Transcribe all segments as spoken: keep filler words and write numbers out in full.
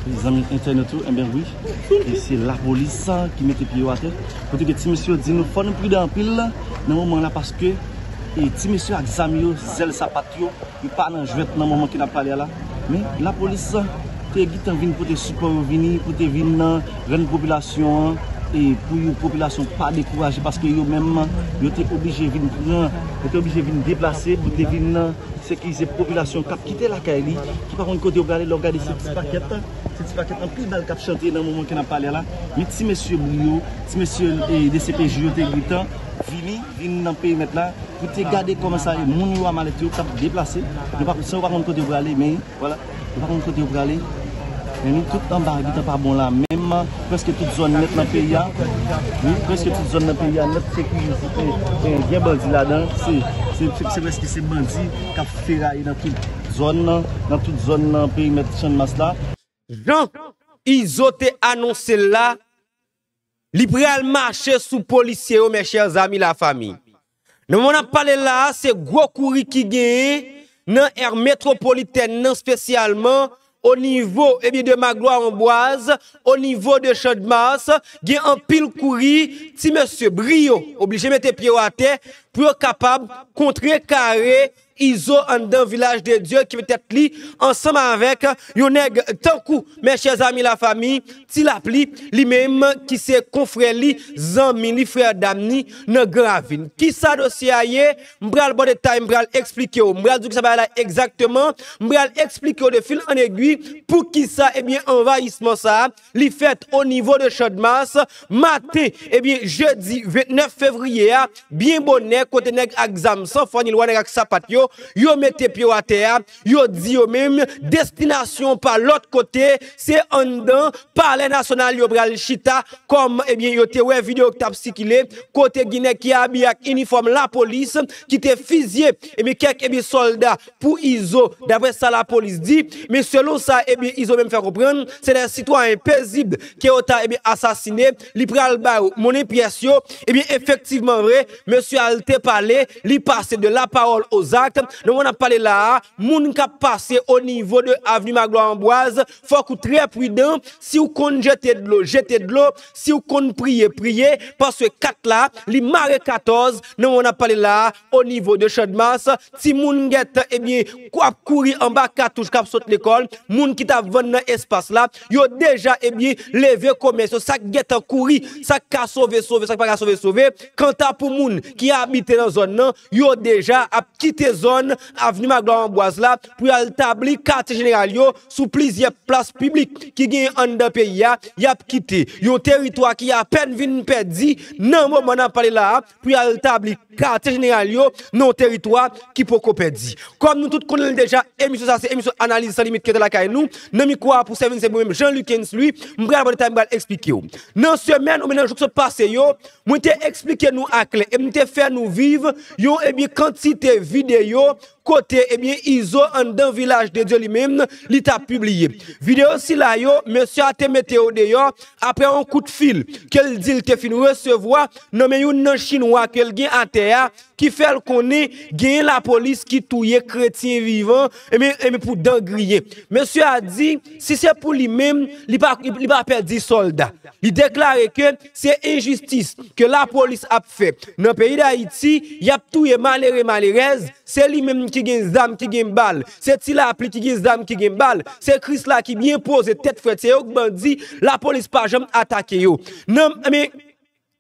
Zanmi entènot yo, enben wi, e se lapolis ki mete pye yo atè. Kote ke ti mesye yo di nou fò nou pridan anpil nan moman la, paske e ti mesye ak zam yo, zèl sapat yo, yo pa nan jwèt nan moman ke n ap pale a la. Men lapolis te gentan vin pote sipò yo, vini pou te vin nan rann popilasyon an, e pou yo popilasyon pa dekouraje, paske yo menm yo te oblije vin pran, yo te oblije vin deplase pou te vin nan sekirize popilasyon k ap kite lakay li, ki pa konn kote yo prale. Lè w gade se ti pakèt, se ti pakèt anpil bal k ap chante nan moman ke n ap pale a la. Men ti mesye bri yo, ti mesye e, D C P J yo te gentan vini, vin nan perimèt la pou te gade kòman sa ye, moun yo a malèt yo k ap deplase. Yo pa, san yo pa konn kote yo prale, men vwala, yo pa konn kote yo prale. Men nou tout anba gentan pa bon la menm, prèske tout zòn nèt nan peyi a. Wi, prèske tout zòn nan peyi a nèt sekirize. E, e, gen bandi ladan, se, se, se, se prèske se bandi k ap feraye nan tout zòn nan, nan tout zòn nan perimèt Channmas la. Jan Izo te anonse l la, li pral mache sou polisye yo, mes chers amis, la famille. Nan moman n ap pale la a, se gwo kouri ki genyen nan aire métropolitaine nan, espesyalman o nivo, ebyen, de Magloire Ambroise, o nivo de Channmas, gen anpil kouri, ti mesye bri yo oblije mete pye yo atè pou yo kapab kontrekare Izo anndan Vilaj de Dye ki met tèt li ansanm avèk yon nèg tankou, mes chers amis, la famille, Ti Lapli, li menm ki se konfrè li, zanmi li, frè dam ni nan Gran Ravin. Kisa dosye a ye? M pral ba w detay, m pral eksplike w. M pral di w kisa bagay la egzakteman. M pral eksplike w de fil an egwi poukisa, ebyen, anvayisman sa a, li fèt o nivo de Channmas, maten, ebyen, jedi vennèf fevriye a, byen bonè, kote nèg ak zam san fwa ni lwa, nèg ak sapat yo, yo mete pye yo atè a, yo di yo menm, destinasyon pa lòt kote, se anndan Palè Nasyonal yo pral chita, kòm, ebyen, yo te wè videyo ki t ap sikile, kote gen nèg ki abiye ak inifòm lapolis, ki te fizye, ebyen, kèk, ebyen, sòlda pou Izo, daprè sa lapolis di. Men selon sa, ebyen, Izo menm fè konprann, se de sitwayen pezib ke yo ta, ebyen, asasine, li pral ba yo monnen pyès yo. Ebyen, efektivman vre, mesye a te pale, li pase de la parole aux actes. Nan moman n ap pale la a, moun k ap pase o nivo de Avenue Magloire Ambroise, fòk ou trè pridan. Si w konn jete dlo, jete dlo. Si w konn priye, priye. Paske kat la, li mare katòz. Nan moman n ap pale la a, o nivo de Channmas, timoun gentan, ebyen, k ap kouri anba katouch k ap sot lekòl. Moun ki t ap vann nan espas la, yo deja, ebyen, leve komès yo. Sa k gentan kouri, sa k ka sove, sove, sa k pa ka sove, sove. Kanta pou moun ki abite nan zòn nan, yo deja ap kite zòn Avenue Magloire Ambroise la pou y al tabli katye jeneral yo sou plizyè plas piblik ki genyen anndan peyi a. Y ap kite yon teritwa ki apèn vin pèdi nan moman n ap pale la a pou y al tabli katye jeneral yo nan yon teritwa ki poko pèdi. Kòm nou tout konnen l deja, emisyon sa se emisyon Analiz San Limit ki rete lakay nou. Nan mikwo a pou sèvis se mwen menm, Jean Lucens Louis. M pral ba w detay, m pral eksplike w. Nan semèn oubyen nan jou k sot pase yo, mwen te eksplike nou aklè e m te fè nou viv yon, ebyen, kantite videyo kote, ebyen, Izo anndan Vilaj de Dye li menm, li t ap pibliye. Videyo sila yo, mesye a te mete yo deyò apre yon kout fil ke l di l te fin resevwa nan men youn nan chinwa ke l gen atè a, ki fè l konnen genyen lapolis ki touye kretyen vivan, ebyen, ebyen, pou dan griyen. Mesye a di, si se pou li menm, li pa, li pa pèdi sòlda. Li deklare ke se enjistis ke lapolis ap fè. Nan peyi Dayiti, y ap touye malere, malerèz, se li menm ki gen zam, ki gen bal. Se Ti Lapli ki gen zam, ki gen bal. Se Krisla ki byen poze, tèt frèt. Se yo k bandi, lapolis pa janm atake yo. Nan, men,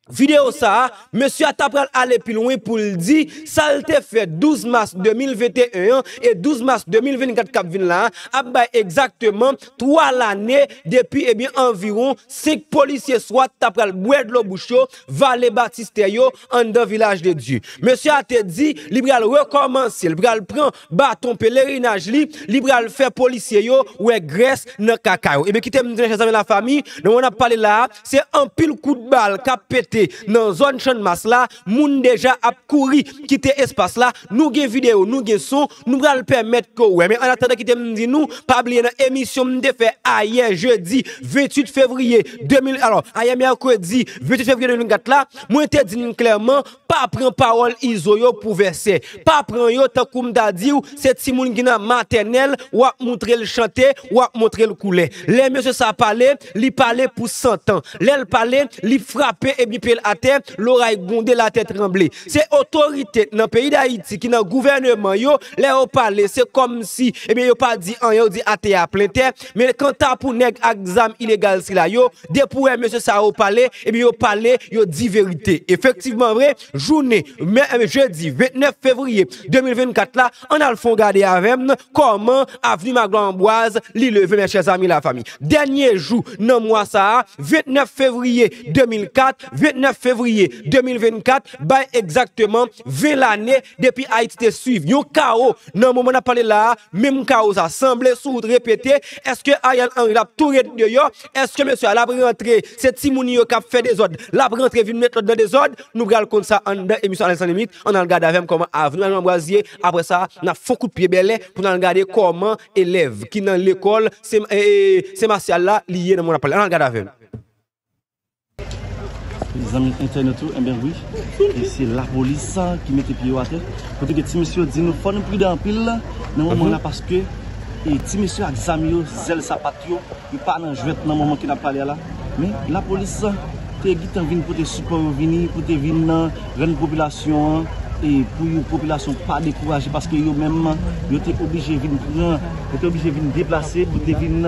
videyo sa a, mesye a ta pral ale pi lwen pou l di sa l te fè douz mas de mil venteyen an e douz mas de mil vennkat k ap vin la a ap bay egzakteman twa lane depi, ebyen, anviwon senk polisye swat ta pral bwè dlo bouch yo, vale batistè yo anndan Vilaj de Dye. Mesye a te di li pral rekòmanse, li pral pran baton pelerinaj li, li pral fè polisye yo wè grès nan kaka yo. Ebyen, kite m di, mes chers amis, la famille, nan moman n ap pale la a, se anpil kout bal k ap pete te nan zòn Channmas la, moun deja ap kouri kite espas la. Nou gen videyo, nou gen son, nou pral pèmèt ke w wè. Men annatandan, kite m di nou, pa bliye nan emisyon m te fè ayè jedi venntuit fevriye de mil, alò, ayè mèkredi venntuit fevriye de mil vennkat la, mwen te di n klèman, pa pran pawòl Izo yo pou vèsè. Pa pran yo tankou m ta di w, se timoun ki nan matènèl, w ap moutre l chante, w ap moutre l koulè. Lè mesye sa pale, li pale pou san tan. Lè l pale, li frape ebyen pye l atè, loray gwonde, latè tranble. Se otorite nan peyi Dayiti ki nan gouvèneman yo, lè yo pale, se kòmsi, ebyen, yo pa di anyen, yo di atè a plen tè. Men kanta pou nèg ak zam ilegal sila yo, depi w wè mesye sa yo pale, ebyen, yo pale, yo di verite. Efektivman vre, jounen mè-, jedi vennèf fevriye de mil vennkat la, ann al fè yon gade avè m kòman Avni Magloire Ambroise li leve, mes chers amis, la famille. Dènye jou nan mwa sa a, vennèf fevriye de mil kat, vennèf fevriye de mil vennkat, bay egzakteman ven lane depi Ayiti te swiv yon kawo. Nan moman n ap pale la a, menm kawo sa sanble sou wout repete. Èske Ariel Henry l ap tou ret deyò? Èske mesye a l ap rantre? Se timoun yo k ap fè dezòd. L ap rantre vin met lòd nan dezòd? Nou pral konn sa anndan emisyon Alèz San Limit. Ann al gade avè m kòman Avni Magloire Ambroise ye. Apre sa, n ap fè yon kout pye bèlè pou n al gade kòman elèv ki nan lekòl Sen, e, e, Sen Masyal la, li ye nan moman n ap pale. Ann al gade avè m. Zanmi entènot yo, enben wi, e se lapolis ki mete pye yo atè. Kote ke ti mesye yo di nou fò nou pridan anpil nan moman la, paske, e, ti mesye ak zam yo, zèl sapat yo, yo pa nan jwèt nan moman ke n ap pale a la. Men lapolis te gentan vin pote sipò yo vini pou te vin rann popilasyon an, e pou yo, popilasyon pa dekouraje, paske yo menm, yo te oblije vin pran, yo te oblije vin deplase pou te vin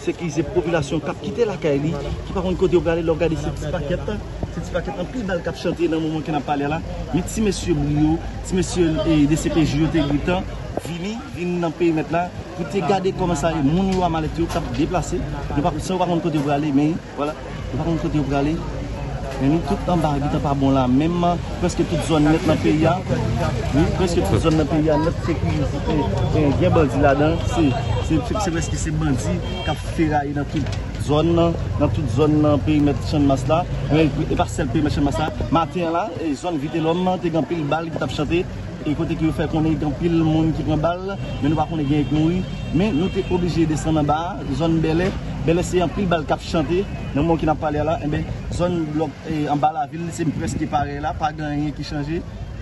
sekirize popilasyon k ap kite lakay li, ki pa konn kote yo prale. Lè w gade se ti pakèt, se ti pakèt anpil bal k ap chante nan moman ke n ap pale a la. Men ti mesye Brio, ti mesye, e, D C P J yo te gentan vini, vin nan perimèt la, pou te gade kòman sa ye, moun yo a malèt yo k ap deplase, yo pa, san yo pa konn kote yo prale, men vwala, yo pa konn kote yo prale. Men nou tout anba gentan pa bon la, menm prèske tout zòn nèt nan peyi a, wi, prèske tout zòn nan peyi a nèt sekirize, e, e, gen bandi ladan, se, se, se, se prèske se bandi k ap feraye nan tout zòn nan, nan tout zòn nan perimèt Channmas la, men e pa sèl perimèt Channmas la. Maten an la, e, zòn Vitelòm te gen anpil bal ki t ap chante, e kote ke yo fè konnen gen anpil moun ki pran bal, men nou pa konnen genyen ki mouri. Men nou te oblije desann anba a, zòn Bèlè. Bèlè se anpil bal k ap chante nan moman ke n ap pale a la. Enben, zòn blòk, e, anba lavil, se prèske parèy la, pa gen anyen ki chanje.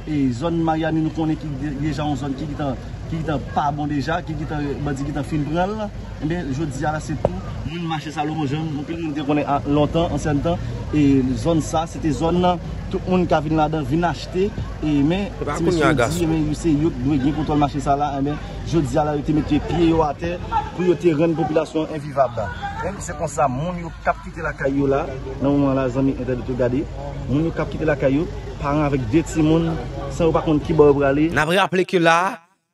E zòn Maryani, nou konnen ki de-, deja yon zòn ki gentan, ki gentan pa bon deja, ki gentan, bandi gentan fin pran l. Enben, jodi a la, se tou moun mache Salomon, jan anpil moun te konnen a, lontan, ansyen tan. E zòn sa, se te zòn nan, tout moun ka vin ladan, vin achte. E men, ti mesye yo di, men, se yo ki dwe gen kontwòl mache sa la. Enben, jodi a la, yo te mete pye yo atè pou yo te rann popilasyon an envivab. Menm se konsa, moun yo k ap kite lakay yo la, nan moman la, zanmi entènot yo, gade, moun yo k ap kite lakay yo, paran avèk de timoun, san yo pa konn ki bò yo prale. N ap raple ke la,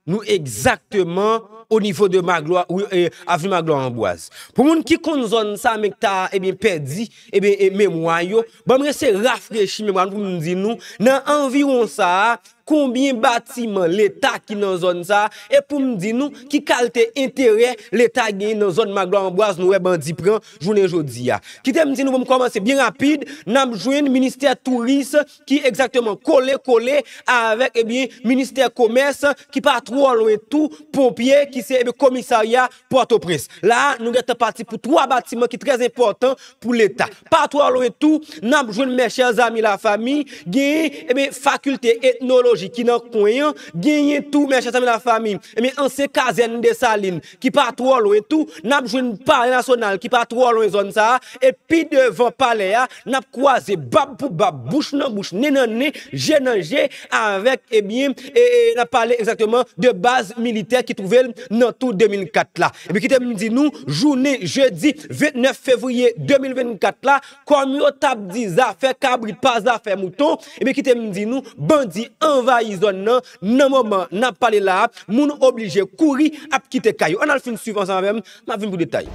nou egzakteman o nivo de Magloire, wi, e, Avni Magloire Ambroise. Pou moun ki konn zòn sa, men k ta, ebyen, pèdi, ebyen, e, memwa yo, ban m rese rafrechi memwa nou pou m di nou, nan anviwon sa a, konbyen batiman Leta ki nan zòn sa a, e pou m di nou, ki kalte enterè Leta genyen nan zòn Magloire Ambroise, nou wè bandi pran jounen jodi a. Kite m di nou, pou m kòmanse byen rapid, n ap jwenn ministè touris ki egzakteman kole kole avèk, ebyen, ministè komès ki pa twò lwen tou, ponpye ki se, ebyen, komisarya Pòtoprens. La a, nou gentan pati pou twa batiman ki trè enpòtan pou Leta. Pa twò lwen tou, n ap jwenn, mes chers amis, la famille, genyen, ebyen, fakilte etnoloji ki nan kwen an, genyen tou, mes chers amis, la famille, ebyen, ansyen kazèn Desalin ki pa twò lwen tou, n ap jwenn Palè Nasyonal ki pa twò lwen zòn sa a, e pi devan palè a, n ap kwaze bab pou bab, bouch nan bouch, nen nan nen, je nan je, avèk, ebyen, e, e, n ap pale egzakteman de baz militè ki twouve l nan tou de mil kat la. Epi kite m di nou, jounen jedi vennèf fevriye de mil vennkat la, kòm yo t ap di, zafè kabrit pa zafè mouton, epi kite m di nou, bandi anvayi zòn nan, nan moman n ap pale la a, moun oblije kouri ap kite kay yo. Ann al fin swiv ansanm avè m, m ap vin pou detay.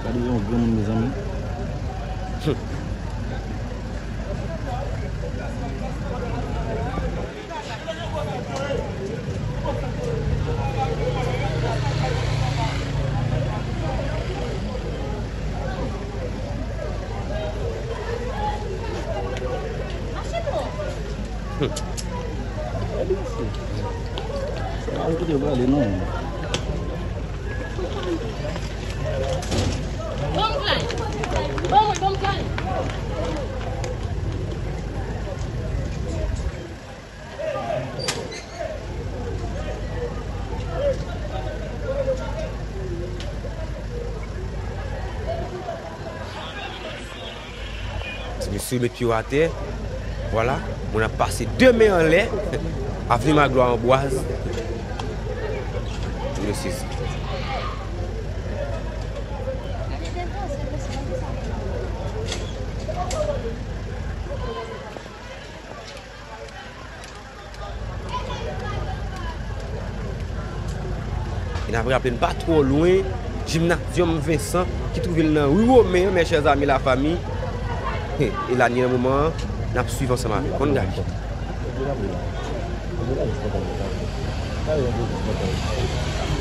Gade yon granmoun, mezanmi. Prale non. Ti mesye met pye yo atè. Vwala. Moun ap pase de men anlè. Avni Maglwa Anbwaz. Ti mesye. E n ap raple n pa twò lwen Gymnasium Vincent ki twouve l nan ri Women an, mes chers amis, la famille. E la ni nan moman an, n ap swiv ansanm avè l. Konn gade.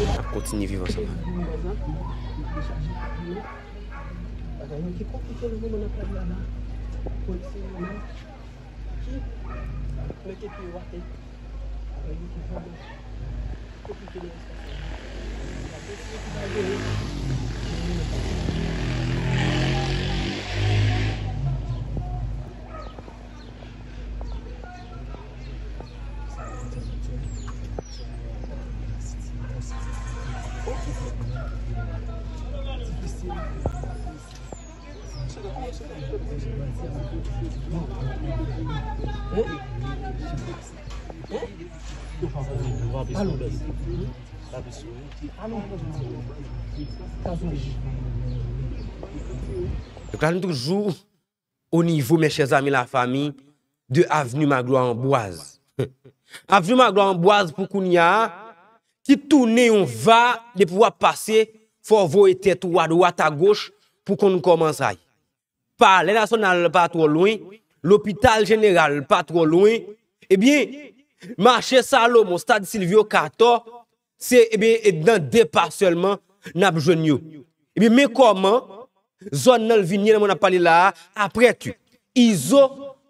N ap kontinye viv ansanm avè l. Ki mete pye yo atè. Bagay yo ki vrèman konplike nan espas la. Sa te siye ki pa jere. Donk la, nou toujou o nivo, mes chers amis, la famille, de Avenue Magloire Ambroise. Avenue Magloire Ambroise, pou kounye a, ki tounen yon va, depi w ap pase, fò w voye tèt ou adwat agoch pou konn kòman sa ye. Palè Nasyonal pa twò lwen, Lopital Jeneral pa twò lwen, ebyen, Mache Salomon, Stad Silvyo Katò, se, ebyen, e nan de pa sèlman n ap jwenn yo. Ebyen, men kòman zòn nan l vin ye nan moman n ap pale la a, apre ke Izo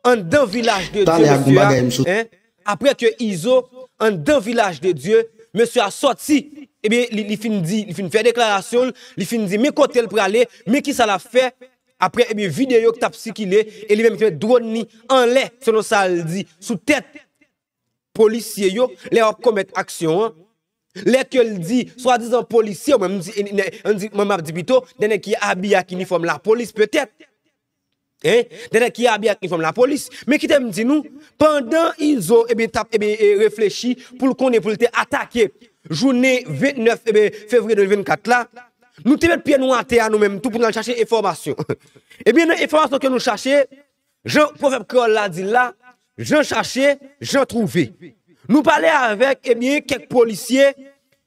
anndan Vilaj de Dye, mesye a, en, apre ke Izo anndan Vilaj de Dye, mesye a sòti, ebyen, li, li fin di, li fin fè deklarasyon l, li fin di men kote l prale, men kisa l ap fè, apre, ebyen, videyo ki t ap sikile, e li menm ki te met dwòn li anlè, selon sa l di, sou tèt polisye yo, lè y ap komèt aksyon an. Lè ke l di, swadizan polisye, mwen, m di, e, e, ann di, mwen, m ap di pito, de nèg ki abiye ak inifòm lapolis, petèt. Hein? De nèg ki abiye ak inifòm lapolis. Men kite m di nou, pandan Izo, ebyen, t ap, ebyen, e, reflechi pou l konnen pou l te atake jounen vennèf, ebyen, fevriye de mil vennkat la, nou te met pye nou atè a nou menm tou pou n al chache enfòmasyon. Ebyen, nan enfòmasyon ke nou chache, jan pwovèb kreyòl la di l la, jan chache, jan twouve. Nou pale avèk, ebyen, kèk polisye,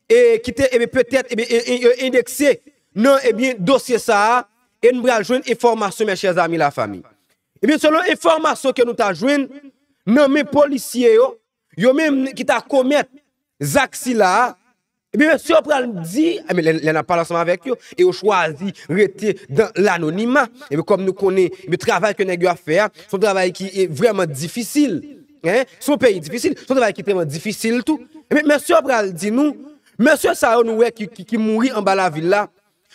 e, ki te, ebyen, petèt, ebyen, e, e, e, endekse nan, ebyen, dosye sa a, e n pral jwenn enfòmasyon, mes chers amis, la famille. Ebyen, selon enfòmasyon ke nou ta jwenn nan men polisye yo, yo menm ki ta komèt zak sila a, ebyen, mesye yo pral di, ebyen, lè, lè n ap pale ansanm avèk yo, e yo chwazi rete dan lanonima, ebyen, kòm nou konnen, ebyen, travay ke nèg yo ap fè a, se yon travay ki, e, vrèman difisil. Hein? Se yon peyi difisil, se yon travay ki vrèman difisil tou. Ebyen, mesye yo pral di nou, mesye sa yo nou wè ki, ki, ki mouri anba lavil la,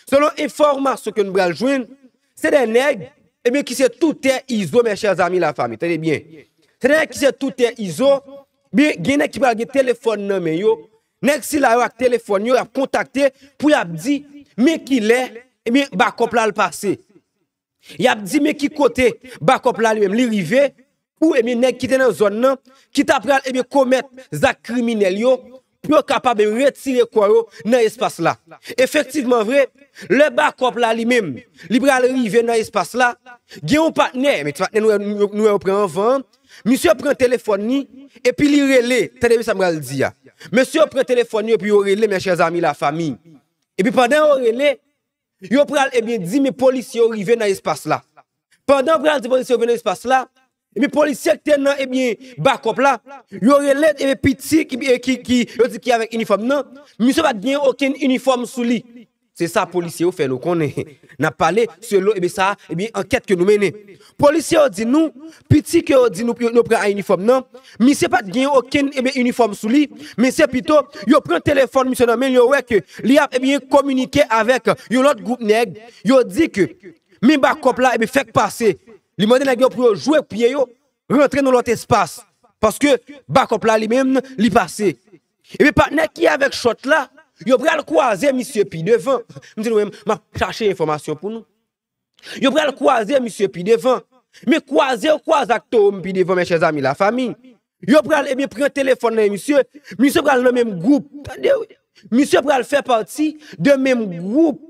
selon enfòmasyon ke nou pral jwenn, se de nèg, ebyen, ki se toutè Izo, mes chers amis, la famille. Tande byen. Se de nèg ki se toutè Izo, byen, gen nèg ki pral gen telefòn nan men yo. Nèg sila yo ak telefòn yo, y ap kontakte pou y ap di, men kilè, ebyen, bakòp la al pase. Y ap di, men ki kote bakòp la li menm li rive, pou, ebyen, nèg ki te nan zòn nan, ki ta pral, ebyen, komèt zak kriminèl yo, pou yo kapab, ebyen, retire kò yo nan espas la. Efektivman vre, lè bakòp la li menm, li pral rive nan espas la, gen yon patnè, men ti patnè nou, nou, nou wè yo pran anvan an, misye pran telefòn li, epi li rele, tande byen sa m pral di a. Misye pran telefòn li, epi yo rele, mes chers amis, la famille. Epi pandan yo rele, yo pral, ebyen, di, men polisye yo rive nan espas la. Pandan yo pral di polisye yo rive nan espas la, ebyen, polisye ki te nan, ebyen, bakòp la, yo rele, ebyen, piti ki, ki, ki, yo di ki avèk inifòm nan, misye pa t gen okenn inifòm sou li. Se sa polisye yo fè nou konnen. N ap pale selon, ebyen, sa, ebyen, ankèt ke nou mennen. Polisye yo di nou, piti ke yo di nou, yo, yo pran a inifòm nan, misye pa t gen okenn, ebyen, inifòm sou li, men se pito, yo pran telefòn misye nan men l, yo wè ke li ap, ebyen, kominike avèk yon lòt gwoup nèg, yo di ke men bakòp la, ebyen, fèk pase. Li mande nèg yo pou yo jwe pye yo, rantre nan lòt espas. Paske bakòp la li menm, li pase. Epi patnè ki avèk chòt la, yo pral kwaze misye pi devan. M di nou menm, m ap chache enfòmasyon pou nou. Yo pral kwaze misye pi devan. Men kwaze yo kwaze ak towo m pi devan, mes chers amis, la famille. Yo pral, ebyen, pran telefòn nan misye. Misye pral nan menm gwoup. Tande, wi. Misye pral fè pati de menm gwoup.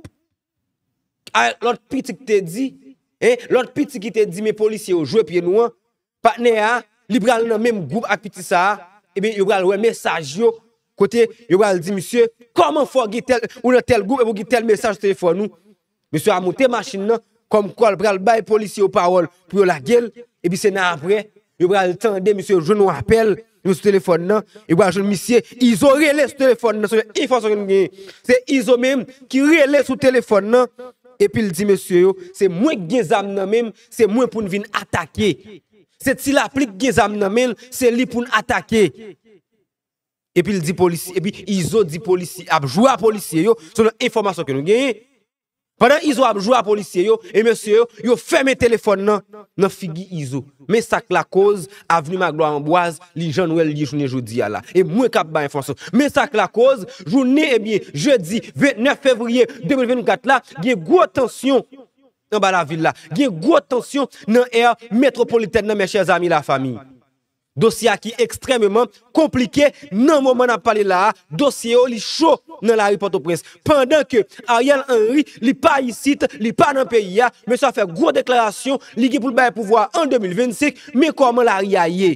A, lòt piti ki te di, en, lòt piti ki te di, men polisye yo jwe pye nou an, patnè a, li pral nan menm gwoup ak piti sa a, ebyen, yo pral wè mesaj yo, kote yo pral di misye, kòman fè w gen tèl, ou nan tèl gwoup, epi w gen tèl mesaj sou telefòn ou. Misye a moute machin nan, kòmkwa l pral bay polisye yo pawòl pou yo lage l, epi se nan apre, yo pral tande misye jwenn yon apèl, yo sou telefòn nan, yo pral jwenn misye, Izo rele sou telefòn nan, se yon enfòmasyon ke nou genyen. Se Izo menm ki rele sou telefòn nan, epi l di mesye yo, se mwen ki gen zam nan men m, se mwen pou n vin atake. Se Ti Lapli ki gen zam nan men l, se li pou n atake. Epi l di polisye, epi Izo di polisye, ap jwe a polisye yo, selon enfòmasyon ke nou genyen. Pandan Izo ap jwe a polisye yo, e mesye yo, yo fèmen telefòn nan, nan figi Izo. Men sa k lakoz, avni Magloire Ambroise, li jan nou wè l ye jounen jodi a la. E mwen k ap bay enfòmasyon. Men sa k lakoz, jounen, ebyen, jedi vennèf fevriye de mil vennkat la, gen gwo tansyon anba lavil la. Gen gwo tansyon nan aire métropolitaine nan, mes chers amis, la famille. Dosye a ki ekstrèmeman konplike nan moman n ap pale la a. Dosye yo, li cho nan lari Pòtoprens. Pandan ke Ariel Henry, li pa isit, li pa nan peyi a, mesye a fè gwo deklarasyon, li gen pou l bay pouvwa an de mil vennsenk, men kòman lari a ye?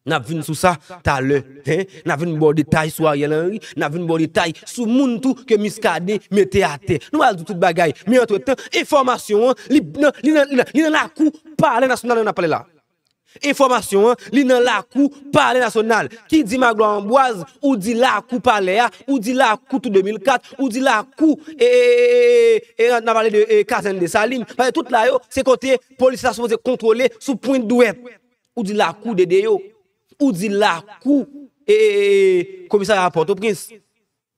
N ap vin sou sa talè, en? N ap vin ba w detay sou Ariel Henry, n ap vin ba w detay sou moun tou ke Muscadin mete atè. Nou pral di w tout bagay, men antretan, enfòmasyon an, li nan, li nan, li nan, li nan lakou Palè Nasyonal, n ap pale la. Enfòmasyon an, li nan lakou Palè Nasyonal. Ki di Magloire Ambroise, ou di lakou Palè a, ou di lakou tou de mil kat, ou di lakou, e, e, e, e, e, n a pale de, e, kazèn Desalin. Paske tout la yo, se kote polis la sipoze kontwole sou pwent dwèt. Ou di lakou Dede yo. Ou di lakou, e, e, e, komisarya Pòtoprens.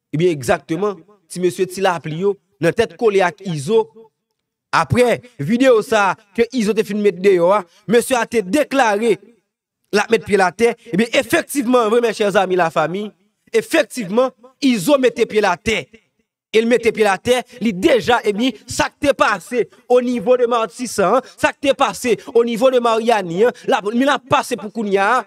Ebyen, egzakteman, ti mesye Ti Lapli yo, nan tèt kole ak Izo, apre videyo sa a ke Izo te fin met deyò a, mesye a te deklare l ap met pye l atè. Ebyen, efektivman, vre, mes chers amis, la famille, efektivman, Izo mete pye l atè. E l mete pye l atè, li deja, ebyen, sa k te pase o nivo de Matisan an, sa k te pase o nivo de Maryani an, l ap, men l ap pase pou kounye a,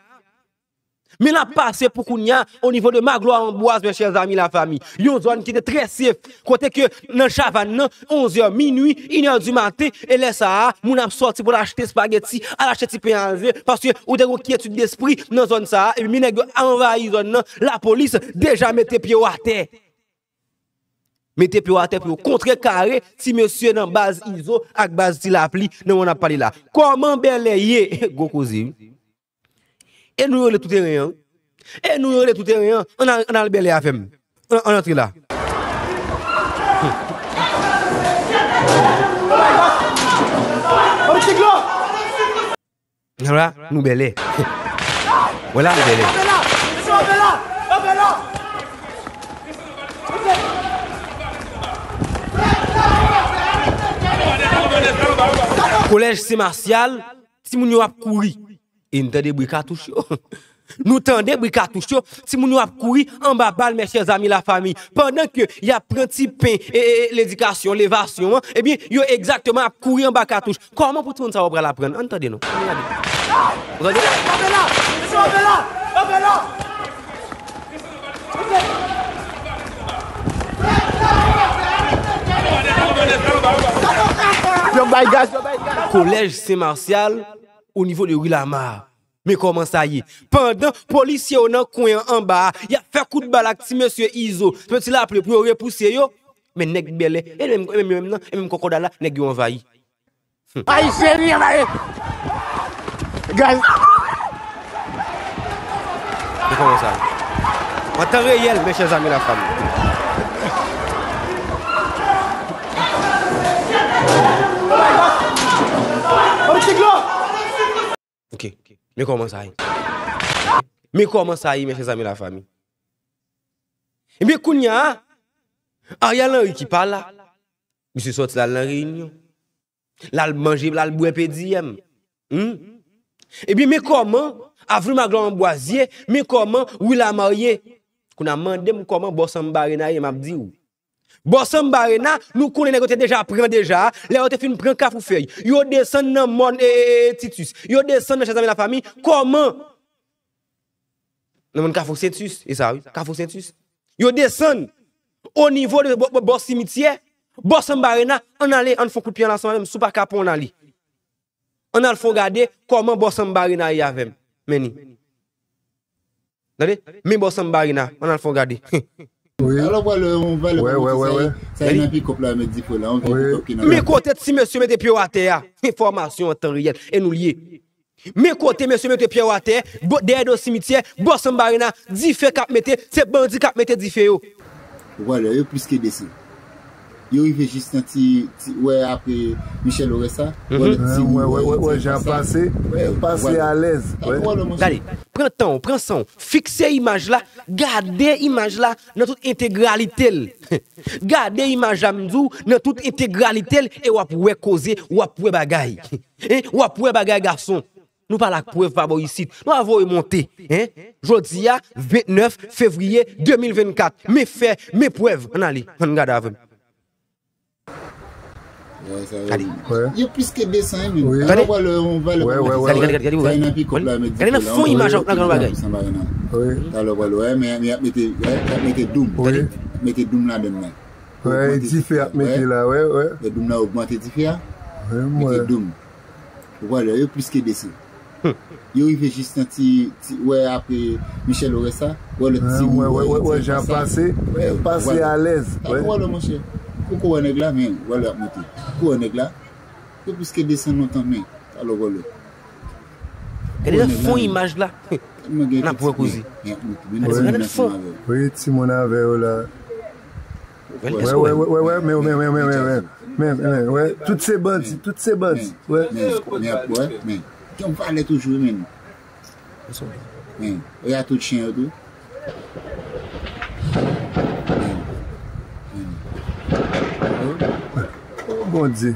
men l ap pase pou kounye a o nivo de Magloire Ambroise, mes chers amis, la famille. Yon zòn ki te trè sef, kote ke nan Chavannes nan, onz è, minui, inè di maten, e lè sa a, moun ap sòti pou l achte espageti, al achte ti pen a ze, paske ou te gen yon kyetid despri nan zòn sa a, epi men nèg yo anvayi zòn nan, lapolis deja mete pye yo atè. Mete pye yo atè pou yo kontrekare ti mesye nan baz Izo ak baz Ti Lapli nan moman n ap pale la. Kòman bèlè ye? Gwo koze, wi. E nou rele tou teren an, wi. E nou rele tou teren an. Ann al, ann al bèlè avè m. Ann, ann antre la. Vwala, nou bèlè. Vwala, nou bèlè. Kolèj Sen Masyal, timoun yo ap kouri. E n tande bri katouch yo. Nou tande bri katouch yo, timoun yo ap kouri anba bal, mes chers amis, la famille. Pandan ke y ap pran ti pen, e, e, e, ledikasyon, levasyon an, ebyen, yo egzakteman ap kouri anba katouch. Kòman pou timoun sa yo pral aprann? Ann tande non. Ann gade. Tande. Yo bay gaz, yo bay gaz. Kolèj Sen Masyal, o nivo de ri Lama. Men kòman sa ye? Pandan polisye yo nan kwen an anba a, y ap fè kout bal ak ti mesye Izo, ti lapli pou yo repouse yo, men nèg bèlè, e menm, e menm, e menm nan, e menm kòkòda la, nèg yo anvayi. Hmm. Ayisyen li anvayi. Gaz. Men kòman sa ye? An tan reyèl, mes chers amis, la famille. Men kòman sa ye? Men kòman sa ye, mes chers amis, la famille? Ebyen, kounye a, Ariel Henry ki pa la, misye sòti l al nan reyinyon. L al manje, l al bwè pediyèm. Hmm? Ebyen, men kòman Avril Magloire Ambroise ye, men kòman Willa Mar ye. Kounye a, mande m kòman Bò Sanm Barena ye, m ap di w. Bò Sanm Barena, nou konnen nèg yo te deja pran deja, lè yo te fin pran Kafou Fèy. Yo desann nan mòn, e, e, e, Titus. Yo desann nan Chèzami Lafami. Kòman? Nan mòn Kafou Sentus, e sa wi, Kafou Sentus. Yo desann o nivo de bò, bò, bò simityè, Bò Sanm Barena, ann ale, ann fè yon kout pye ansanm avè m, si w pa ka pran, ann ale. Ann al fè w gade kòman Bò Sanm Barena ye avè m. Men ni. Tande? Men Bò Sanm Barena, ann al fè w gade. Wi. Alò, vwala, yon vwala, wè, wè, wè, wè. Sa e nan pikòp la, met dife la, yon vye pikòp ki nan. Men kote ti mesye mete pye w atè a. Enfòmasyon an tan reyèl. E nou l ye. Men kote mesye mete pye yo atè, bò, dèyè do simityè, Bò Sanm Barena, dife k ap mete, se bandi k ap mete dife yo. Vwala, yo plis ke desann. Yo rive jis nan ti, ti, wè, apre Michel Oresta, wè, lòt ti, wè, wè, wè, wè, jan pase, pase alèz, wè. Gade, pran tan w, pran san w, fikse imaj la, gade imaj la nan tout entegralite l. Gade imaj la, m di w, nan tout entegralite l, e w ap wè koze, w ap wè bagay. Hein? W ap wè bagay, gason. Nou pa la ak prèv pa bò isit. Nou pa voye monte. Hein? Jodi a, vennèf fevriye de mil vennkat. Men fè, men prèv. Ann ale, ann gade avè m. Gade. Yo plis ke desann, wi, men. Gade. Gade, gade, gade, gade, gade. Gade nan fon imaj la, gade yon bagay. Wi. Talè w pral wè, men, men y ap mete, y ap mete doum. Wi. Y ap mete doum ladann nan. Wè, dife ap mete la, wè, wè. Lè doum nan ogmante dife a, mete doum. Ou pral wè, yo plis ke desann. Yo rive jis nan ti, ti, wè, apre Michel Oresta, wè, lòt ti, wè, wè, wè, jan pase, pase alèz, wè. Ou wè lè, monchè, ou ko wè nèg la, men, wè lè ap monte. Ou ko wè nèg la, yo plis ke desann lontan, men, alò, wè lè. Gade nan fon imaj la. N ap wè koze. Gade nan fon. Wi, timoun avè yo la. Wè, wè, wè, wè, wè, men, men, men, men, men, men, men, men, wè, tout se bandi, tout se bandi, wè. Men, men, wè, men, gen valè toujou, men. Men, wè, y a tout chen yo tou. Men, men. Oh, Bondye.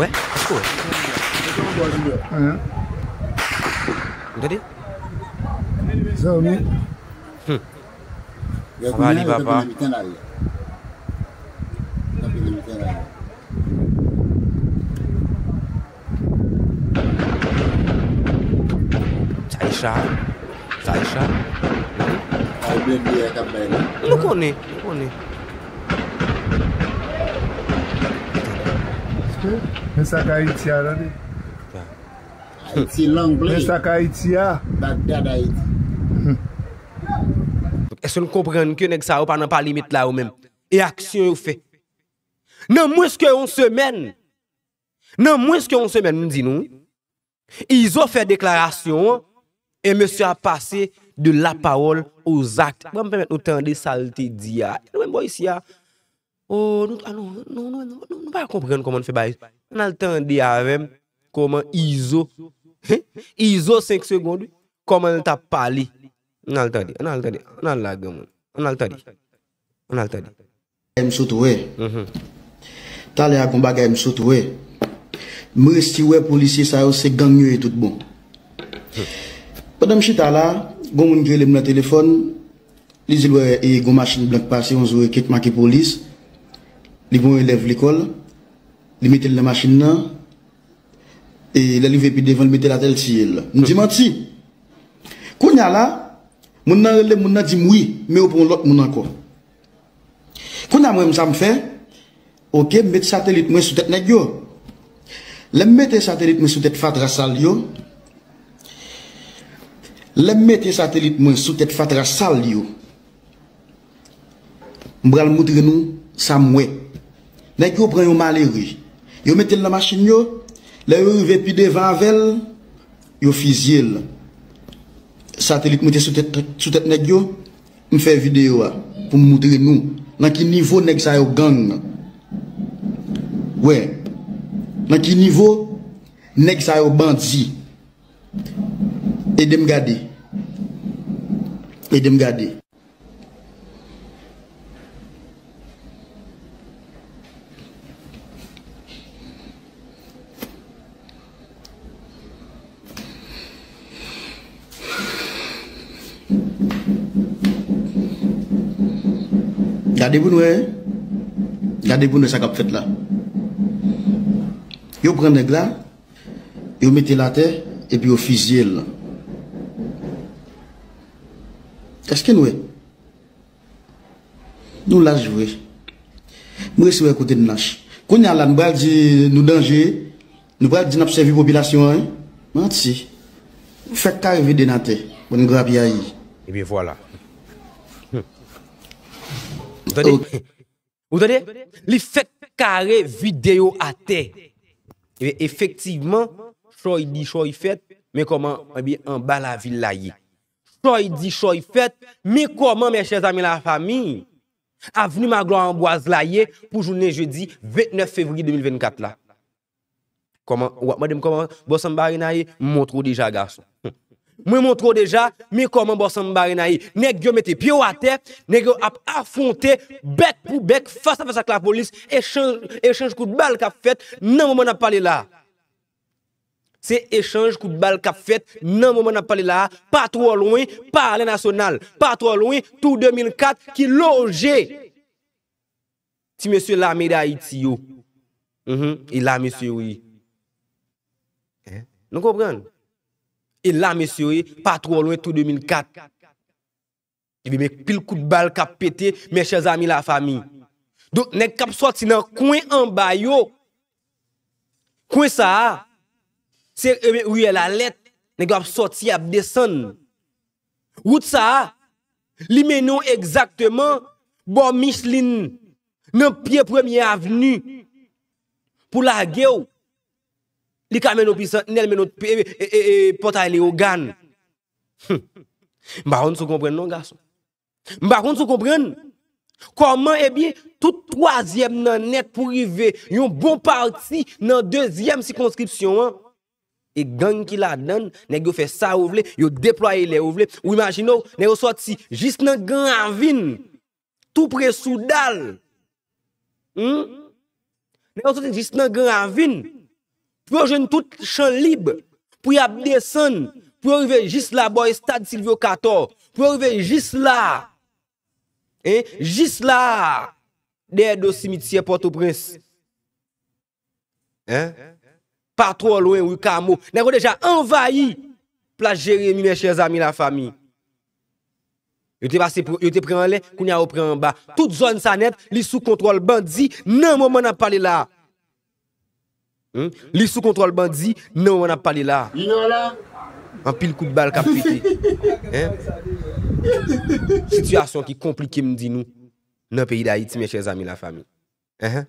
Wè, èske wè? Gade. Zanmi. Hmm. Papa li, papa. Sa e cha. Sa e cha. Nou konnen, nou konnen. Men sa k Ayiti a, tande. Ayiti long play. Men sa k Ayiti a. Bagdad Ayiti. Èske nou konprann ke nèg sa yo pa nan pale met la yo menm? E aksyon yo fè. Nan mwens ke yon semèn, nan mwens ke yon semèn, m di nou, Izo fè deklarasyon an, e mesye a pase de la parole aux actes. Bon, m pèmèt nou tande sa l te di a. Nou menm bò isi a, oh, nou, ah, non, non, non, non, nou pa konprann kòman n fè bagay. Ann al tande avè m kòman Izo, Izo senk segonn, wi, kòman l t ap pale. Ann al tande, ann al tande, ann al la, granmoun. Ann al tande. Ann al tande. M sot wè. Mhm. Talè a gon bagay m sot wè. M resi wè polisye sa yo se gang yo ye tout bon. Pandan m chita la, gon moun ki rele m nan telefòn, li di l wè, e, gon machin blan k pase, yon zouwe kèk make polis. Li gon elèv lekòl, li mete l nan machin nan, e lè l rive pi devan, l mete l atè, l tiye l. M di manti. Kounye a la, moun nan rele m, moun nan di m wi, men yo pran yon lòt moun ankò. Kounye a mwen menm sa m fè, oke, m met satelit mwen sou tèt nèg yo. Lè m mete satelit mwen sou tèt fatra sal yo, lè m mete satelit mwen sou tèt fatra sal yo, m pral moutre nou sa m wè. Nèg yo pran yon malere, yo mete l nan machin yo, lè yo rive pi devan avè l, yo fizye l. Satelit mwen te sou tèt, sou tèt nèg yo, m fè videyo a pou m moutre nou nan ki nivo nèg sa yo gang. Wè, nan ki nivo nèg sa yo bandi. Ede m gade. Ede m gade. Gade pou n wè. Gade pou n wè sa k ap fèt la. Yo pran nèg la, yo mete l atè, epi yo fizye l. Èske n wè? Nou lach vre. M resi wè kote n lach. Kounye a la, nou pral di nou danje, nou pral di n ap sèvi popilasyon an, wi. Manti. Fèk kare vide n atè, pou n grapyaye. Ebyen vwala. Ou tande? Ok. Ou tande? Li fèk kare vide yo atè. Ebyen, efektivman, choy di choy fèt, men kòman, ebyen, anba lavil la ye. Choy di choy fèt, men kòman, mes chers amis la famille, avni Magloire Ambroise la ye pou jounen jedi vennèf fevriye de mil vennkat la. Kòman, w ap mande m kòman Boss Samba Arena ye? M montre w deja, gason. Mwen montre w deja, men kòman Boss Samba Arena ye. Nèg yo mete pye yo atè, nèg yo ap afwonte bèk pou bèk, fas a fas ak lapolis, echanj, echanj kout bal k ap fèt nan moman n ap pale la. Se echanj kout bal k ap fèt nan moman n ap pale la a, pa twò lwen, Palè Nasyonal, pa twò lwen, Tou de mil kat ki loje ti mesye Lame Dayiti yo. Mhm, e la mesye yo ye. Hein? Nou konprann? E la mesye yo ye, pa twò lwen, Tou de mil kat. Epi men pil kout bal k ap pete, mes chers amis la famille. Donk, nèg k ap sòti nan kwen anba yo, kwen sa a, se, e, riyèl Alèt, nèg yo ap sòti, ap desann. Wout sa a, li mennen w egzakteman bò Michelin, nan pye Premye Avni, pou lage w. Li ka mennen w Pi Santnèl, mennen w, e, e, e, e, Pòtay Leyogàn. Hum. M pa konn si w konprann non, gason. M pa konn si w konprann. Kòman, ebyen, tout twazyèm nan nèt pou rive yon bon pati nan dezyèm sikonskripsyon an, e gang ki ladan l, nèg yo fè sa yo vle, yo deplwaye lè yo vle. Ou imajine w, nèg yo sòti jis nan Gran Ravin, tou pre Soudal. Hum? Nèg yo sòti jis nan Gran Ravin, pou yo jwenn tout Chan Lib, pou y ap desann, pou yo rive jis la bò estad Silvyo Katò, pou yo rive jis la, hein, jis la, dèyè do simityè Pòtoprens. Hein? Pa twò lwen, wi, Kamo. Nèg yo deja anvayi plas Jeremi, mes chers amis la famille. Yo te pase, yo te pran anlè, kounye a yo pran anba. Tout zòn sa nèt, li sou kontwòl bandi nan moman n ap pale la a. Hmm? Li sou kontwòl bandi nan moman n ap pale la a. Anpil kout bal k ap pete. Hein? Sitiyasyon ki konplike, m di nou, nan peyi Dayiti, mes chers amis la famille. Enhen.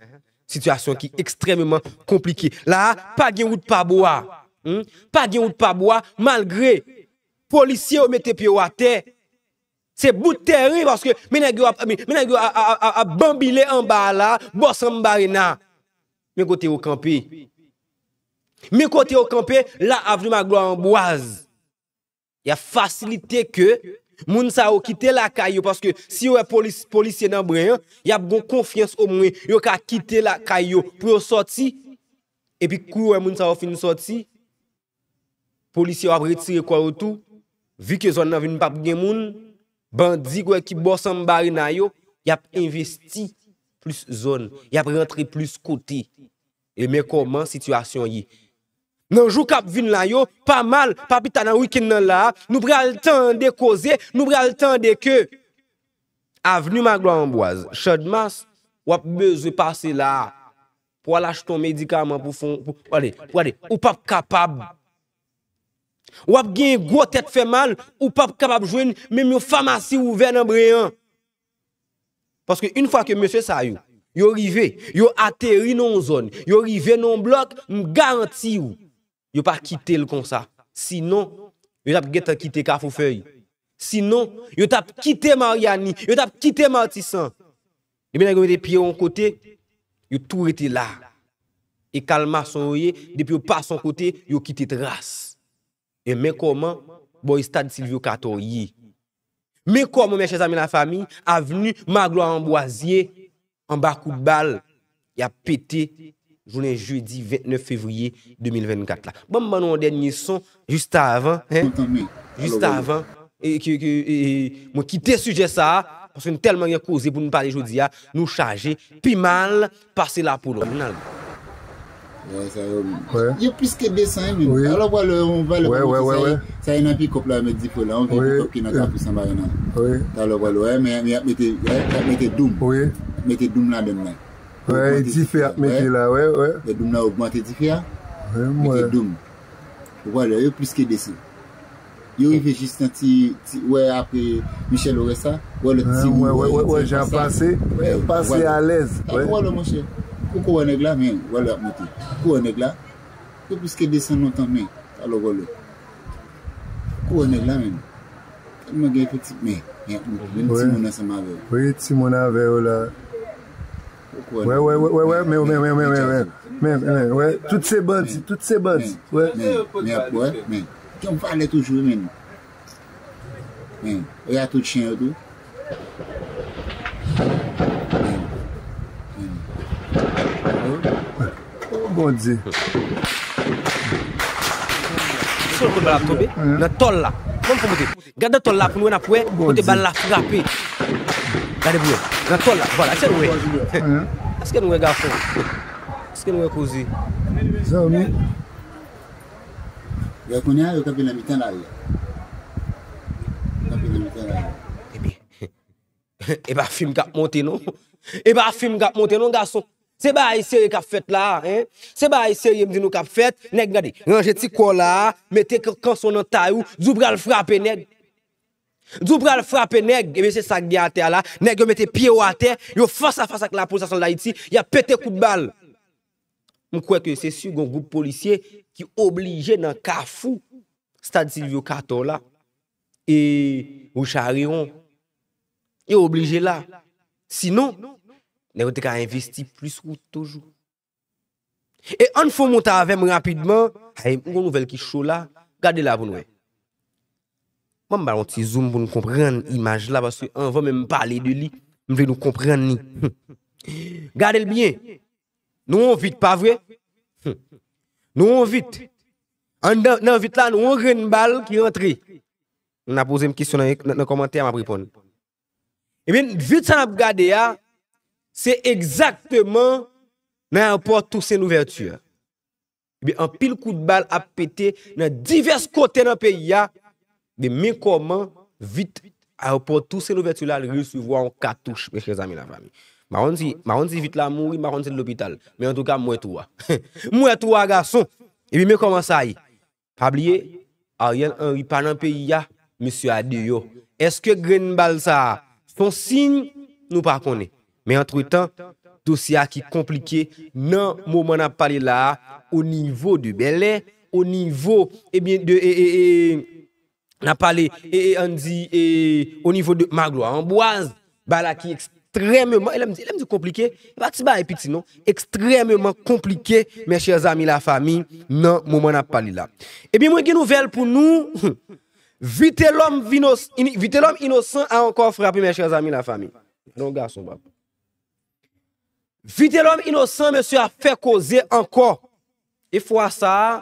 Sitiyasyon ki ekstrèmeman konplike. La a, pa gen wout pa bwa. Hmm? Pa gen wout pa bwa, malgre polisye yo mete pye yo atè. Se bout tèren, paske men nèg yo ap, men, men nèg yo a, a, a, a, ap banbile anba a la, bò Samba Arena. Men kote yo kanpe. Men kote yo kanpe, la Avenue Magloire Ambroise. Y ap fasilite ke moun sa yo kite lakay yo, paske si yo wè polis, polisye nan bren an, y ap gon konfyans omwen, yo ka kite lakay yo pou yo sòti. Epi kou yo wè moun sa yo fin sòti, polisye yo ap retire kò yo tou. Vi ke zòn nan vin p ap gen moun, bandi kwè ki bò Samba Arena yo, y ap envesti plis zòn, y ap rantre plis kote. E men kòman sitiyasyon ye. Nan jou k ap vin la yo, pa mal, pa pita nan wikenn nan la a, nou pral tande koze, nou pral tande ke Avenue Magloire Ambroise, Channmas, w ap bezwen pase la a pou al achte yon medikaman pou fon, pou, pou ale, pou ale, ou p ap kapab. W ap gen gwo tèt fè mal, ou p ap kapab jwenn menm yon famasi ouvè nan bren an. Paske yon fwa ke mesye sa yo, yo rive, yo ateri nan yon zòn, yo rive nan yon blòk, m garanti w, yo pa kite l konsa. Sinon, yo t ap gentan kite Kafou Fèy. Sinon, yo t ap kite Maryani, yo t ap kite Matisan. Depi nèg yo mete pye yo yon kote, yo tou rete la. E kalmason yo ye, depi yo pase yon kote, yo kite tras. E men kòman bò estad Silvyo Katò ye. Men kòman, mè chè zanmi lafanmi, avni Maglwa Anbwaz ye, anba kout bal, y ap pete jounen jedi vennèf fevriye de mil vennkat la. Ban m ban nou yon dènye son, jis avan, hein? Jis avan, e, ke, ke, e, e, mwen kite sijè sa a, paske n tèlman gen koze pou n pale jodi a, nou chaje, pi mal pase lapolòn. N al. Wè, sa yo menm. Yo plis ke de san, wi, menm. Wi. Talè w pral wè yon valè kòm sa, sa yo nan pikòp la, yo met dife la, yon vye pikòp ki nan Kafou Sanmaren an. Wi. Talè w pral wè, men, men y ap mete, y ap mete doum. Wi. Mete doum ladann la. Wè, dife y ap mete la, wè, wè. Lè doum la ogmante dife a, mete doum. Ou pral wè, yo plis ke de san. Yo rive jis nan ti, ti, wè, apre Michel Oresta, wè lòt ti moun, wè, wè, wè jan pase, pase alèz, wè. Wè lè, monchè, ou ko wè nèg la, men, wè lè ap monte. Ou ko wè nèg la, yo plis ke de san lontan, men, alò wè lè. Ou ko wè nèg la, men. Tèlman gen efektif, men, men, men timoun ansanm avè yo. Wi, timoun avè yo la. Ou ko wè nèg la. Wè, wè, wè, wè, wè, men, men, men, men, men, men. Men, men, men, wè, tout se bandi, tout se bandi, wè. Men, men, wè, men. Gen yon valè toujou, men. Men, e a tout chen yo tou. Men, men. Oh, Bondye. Sou kote bal ap tonbe, nan tòl la. Mwen fò monte. Gad nan tòl la pou nou wè, n ap wè kote bal la frape. Gade pou wè. Nan tòl la. Vwala, èske nou wè? Èske nou wè gason? Èske nou wè koze? Zanmi. Lè kounye a, yo kanpe nan mitan lari a. Kanpe nan mitan lari a. Ebyen, e pa fim k ap monte, non. E pa fim k ap monte, non, gason. Se bagay serye k ap fèt la, hein? Se bagay serye, m di nou, k ap fèt. Nèg, gade, ranje ti kò w la, mete k-, kanson nan tay ou, di w pral frape nèg. Di w pral frape nèg, ebyen, se sa k gen atè a la. Nèg yo mete pye yo atè, yo fas a fas ak lapolis nasyonal d Ayiti, y ap pete kout bal. M kwè ke se si gon gwoup polisye ki oblije nan kafou Stad Silvyo Katò la, e Richard Réon, yo oblije la. Sinon, nèg yo te ka envesti plis wout toujou. E ann fè yon monte avè m rapidman. Ay, m gon nouvèl ki cho la. Gade la pou n wè. Ban m ba yon ti zoom pou n konprann imaj la, paske anvan menm m pale de li, m vle nou konprann li. Gade l byen. Nou on vit, pa vre? Nou on vit. Anndan, nan vit la, nou on grenn bal ki rantre. N a poze m kesyon nan, nan, nan kòmantè a, m ap reponn. Ebyen, vit sa n ap gade a, se egzakteman nan ayewopò Toussaint Louverture. Ebyen, anpil kout bal ap pete nan divès kote nan peyi a. Ebyen, men kòman vit ayewopò Toussaint Louverture la, l resevwa yon katouch, mechè zanmi, lafanmi. M pa konn si, m pa konn si vit la mouri, m pa konn si l lopital. Men antouka, m wè tou a. M wè tou a, gason. Ebyen, men kòman sa ye. Pa bliye, Ariel Henry pa nan peyi a, mesye a deyò. Èske grenn bal sa a se yon siy? Nou pa konnen. Men antretan, dosye a ki konplike nan moman n ap pale la a, o nivo de Bèlè, o nivo, ebyen, de, e, e, e, n ap pale, e, e, ann di, e, o nivo de Magloire Ambroise, bagay la ki ekstrèmeman, e lè m di, lè m di konplike, e pa ti bagay piti non, ekstrèmeman konplike, mes chers amis, la famille, nan moman n ap pale la. Ebyen, mwen gen nouvèl pou nou. Vitelhomme Vinos-, Ini-, Vitelhomme Innocent a encore frappé, mes chers amis, la famille. Gade yon gason, papa. Vitelhomme Innocent, mesye, ap fè koze ankò. E fwa sa a,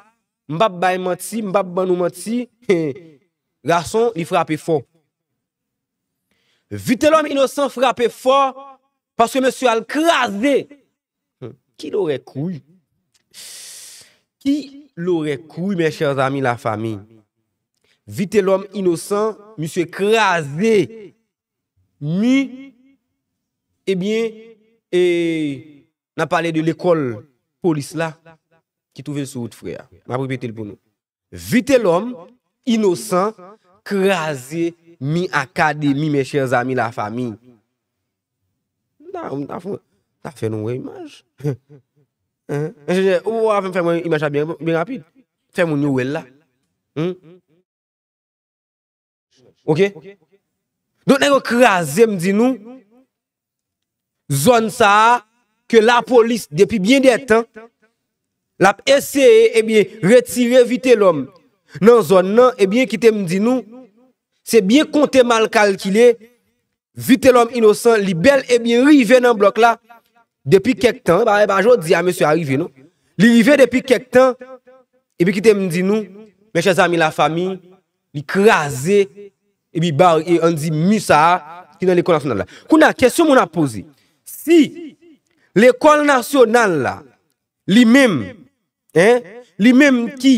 m p ap bay manti, m p ap ban nou manti. Gason, li frape fò. Vitelhomme Innocent frape fò paske mesye al kraze. Hmm. Qui l'aurait cru? Qui l'aurait cru, mes chers amis, la famille? Vitelhomme Innocent, misye kraze mi, ebyen, e, n ap pale de lekòl polis la, ki twouve l sou wout frè a. M ap repete l pou nou. Vitelhomme Innocent kraze mi akademi, mes chers amis, la famille. M ta, m ta fè, ta fè nou wè imaj. Hein? Enjenyè, ou, ou avè m fè mwen imaj la byen, byen rapid. Fè moun yo wè l la. Hmm? Ok? Donk, nèg yo kraze, m di nou, zòn sa a, ke lapolis, depi byen dè tan, l ap eseye, ebyen, retire Vitelhomme nan zòn nan, ebyen, kite m di nou, se byen konte mal kalkile, Vitelòm Inosan, li bèl e byen rive nan blòk la depi kèk tan. E pa, e pa jodi a mesye a rive, non. Li rive depi kèk tan, epi kite m di nou, mes chers amis, la famille, li kraze, epi ba, e, ann di mi sa a ki nan lekòl nasyonal la. Kounye a, kesyon moun ap poze, si lekòl nasyonal la, li menm, en, li menm ki,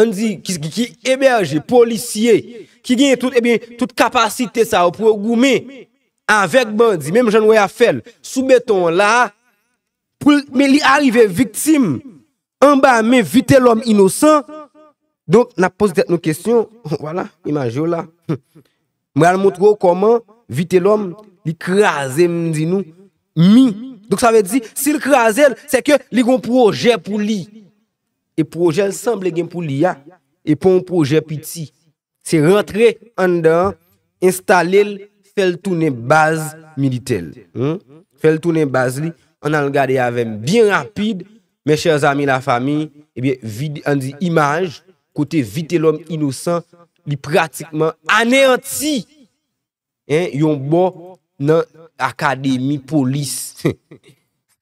ann di, ki, ki, ki ebèje polisye, ki genyen tout, ebyen, tout kapasite sa yo pou yo goumen avèk bandi, menm jan nou wè y ap fè l sou beton an la, pou l, men li arive viktim anba men Vitelòm Inosan. Donk, n ap poze tèt nou kesyon, vwala, imaj yo la. M pral montre w kòman Vitelòm, li kraze, m di nou, mi. Donk, sa vle di, si l kraze l, se ke li gon pwojè pou li. E pwojè l sanble gen pou li a, e pa yon pwojè piti. Se rantre anndan an, enstale l, fè l tounen baz militè l. Hmm? Fè l tounen baz li, ann al gade avè m byen rapid, mes chers amis, la famille, ebyen, vid-, ann di imaj, kote Vitelòm Inosan, li pratikman aneyanti, en, yon bò nan akademi polis.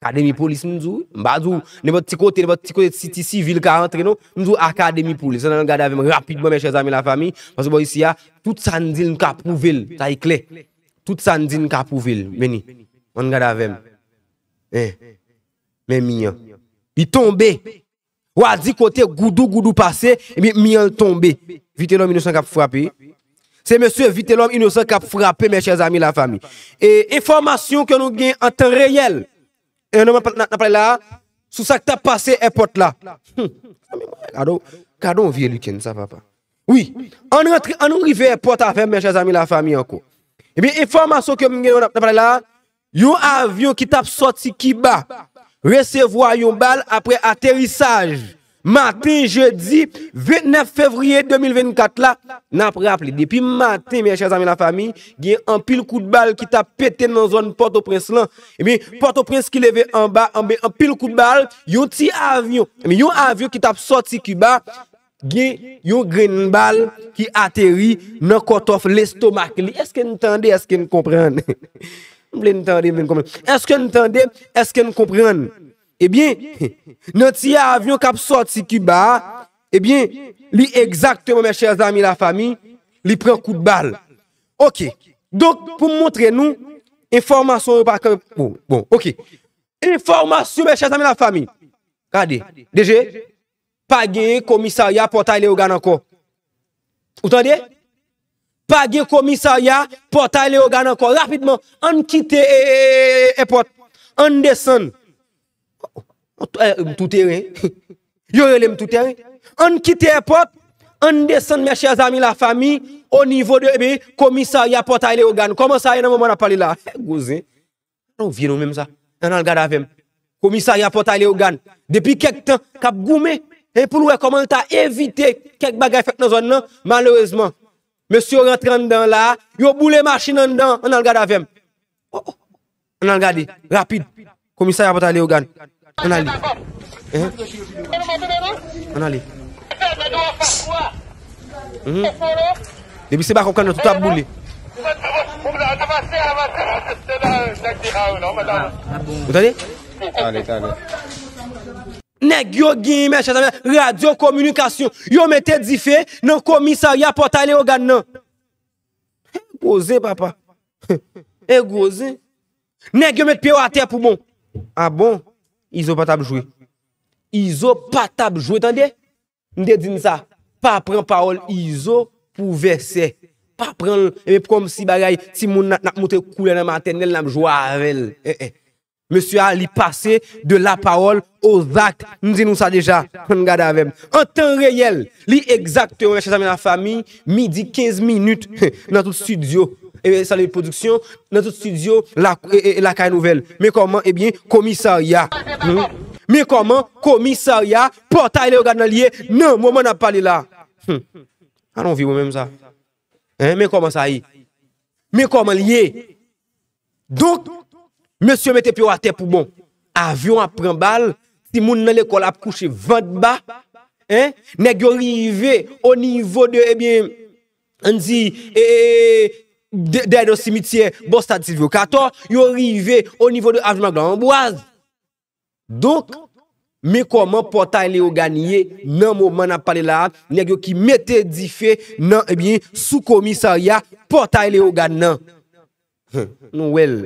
Akademi polis, m di w, m pa di w, nenpòt ti kote, nenpòt ti kote ti, ti sivil ka rantre, non. M di w akademi polis. Ann al gade avè m rapidman, mes chers amis, la famille, paske bò isi a, tout sa n di l, n ka pwouve l, sa e klè. Tout sa n di l, n ka pwouve l. Meni, ann gade avè m. En, men mi an. Li tonbe. W a di kote goudou goudou pase, epi mi an l tonbe. Vitelòm Inosan k ap frape. Se mesye Vitelòm Inosan k ap frape, mes chers amis, la famille. E enfòmasyon ke nou gen an tan reyèl, e nou, n ap, n ap pale la, sou sa k t ap pase èpòt la. Hmm. Gade, gade yon vye likenn sa, papa. Wi, ann rantre, ann rive èpòt avè m, mes chers amis, la famille, ankò. Ebyen, enfòmasyon ke m gen, n ap, n ap pale la, yon avyon ki t ap sòti Kiba resevwa yon bal apre aterisaj maten jedi vennèf fevriye de mil vennkat la. N ap raple, depi maten, mes chers amis, la famille, gen anpil kout bal ki t ap pete nan zòn Pòtoprens lan. Ebyen, Pòtoprens ki leve anba, anba anpil kout bal, yon ti avyon, ebyen, yon avyon ki t ap sòti Kiba, gen yon grenn bal ki ateri nan kòtòf lestomak li. Èske n tande? Èske n konprann? M vle n tande, m vle n konprann. Èske n tande? Èske n konprann? Ebyen, nan ti avyon k ap sòti Kiba a, ebyen, li egzakteman, mes chers amis, la famille, li pran kout bal. Oke. Donk, pou m montre nou, enfòmasyon yo pa kan-, bon, bon, oke. Enfòmasyon, mes chers amis, la famille. Gade, D G, pa gen komisarya Pòtay Leyogàn ankò. Ou tande? Pa gen komisarya Pòtay Leyogàn ankò. Rapidman, ann kite, e, e, e, èpòt. Ann desann. E, m tou teren. Yo rele m tou teren. Ann kite èpòt. Ann desann, mes chers amis, la famille, o nivo de, ebyen, komisarya Pòtay Leyogàn. Kòman sa ye nan moman n ap pale la? Gwo zen. Non, vye nou menm sa. Ann al gade avè m. Komisarya Pòtay Leyogàn, depi kèk tan, k ap goumen, e pou l wè kòman l ta evite kèk bagay fèt nan zòn nan, malerezman. Mesye yo rantre anndan la, yo boule machin anndan, ann al gade avè m. O, o. Ann al gade, rapid. Komisarya Pòtay Leyogàn. Ann ale. Hein? Ann ale. Mhm. Depi se bakòp kanal tout ap boule. Ou tande? Tande, tande. Nèg yo gen, mes chers amis, radyo kominikasyon. Yo mete dife nan komisarya Pòtay Leyogàn nan. Gwo zen, papa. E gwo zen. Nèg yo met pye yo atè pou bon. A bon? Izo pa t ap jwe. Izo pa t ap jwe, tande? M te di n sa. Pa pran pawòl Izo pou vèsè. Pa pran l, e kòmsi bagay timoun n ap, n ap montre koulè nan matènèl, n ap jwe avè l. Eh, eh. Mesye a, li pase de la parole aux actes. M di nou sa deja. Ann gade avè m. An tan reyèl, li egzakteman, mes chers amis, la famille, midi kenz minit nan tout estidyo. E Salut Production, nan tout estidyo, la, e, e, Lakay Nouvèl. Men kòman, ebyen, komisarya. Hmm. Men kòman komisarya Pòtay Leyogàn nan l ye nan moman n ap pale la. Hmm. Alon vye mwen menm sa. Hein, men kòman sa ye? Men kòman l ye? Donk, mesye mete pye w atè pou bon. Avyon ap pran bal, timoun nan lekòl ap kouche vant ba, Hein? Nèg yo rive o nivo de, ebyen, ann di, e, e, e, de- dèyè de simityè, bò stad Silvio Cator, yo rive o nivo de Avenue Magloire Ambroise. Donk, men kòman Pòtay Leyogàn ye nan moman n ap pale la a, nèg yo ki mete dife nan, ebyen, sou komisarya Pòtay Leyogàn nan. Hum, nou wè l.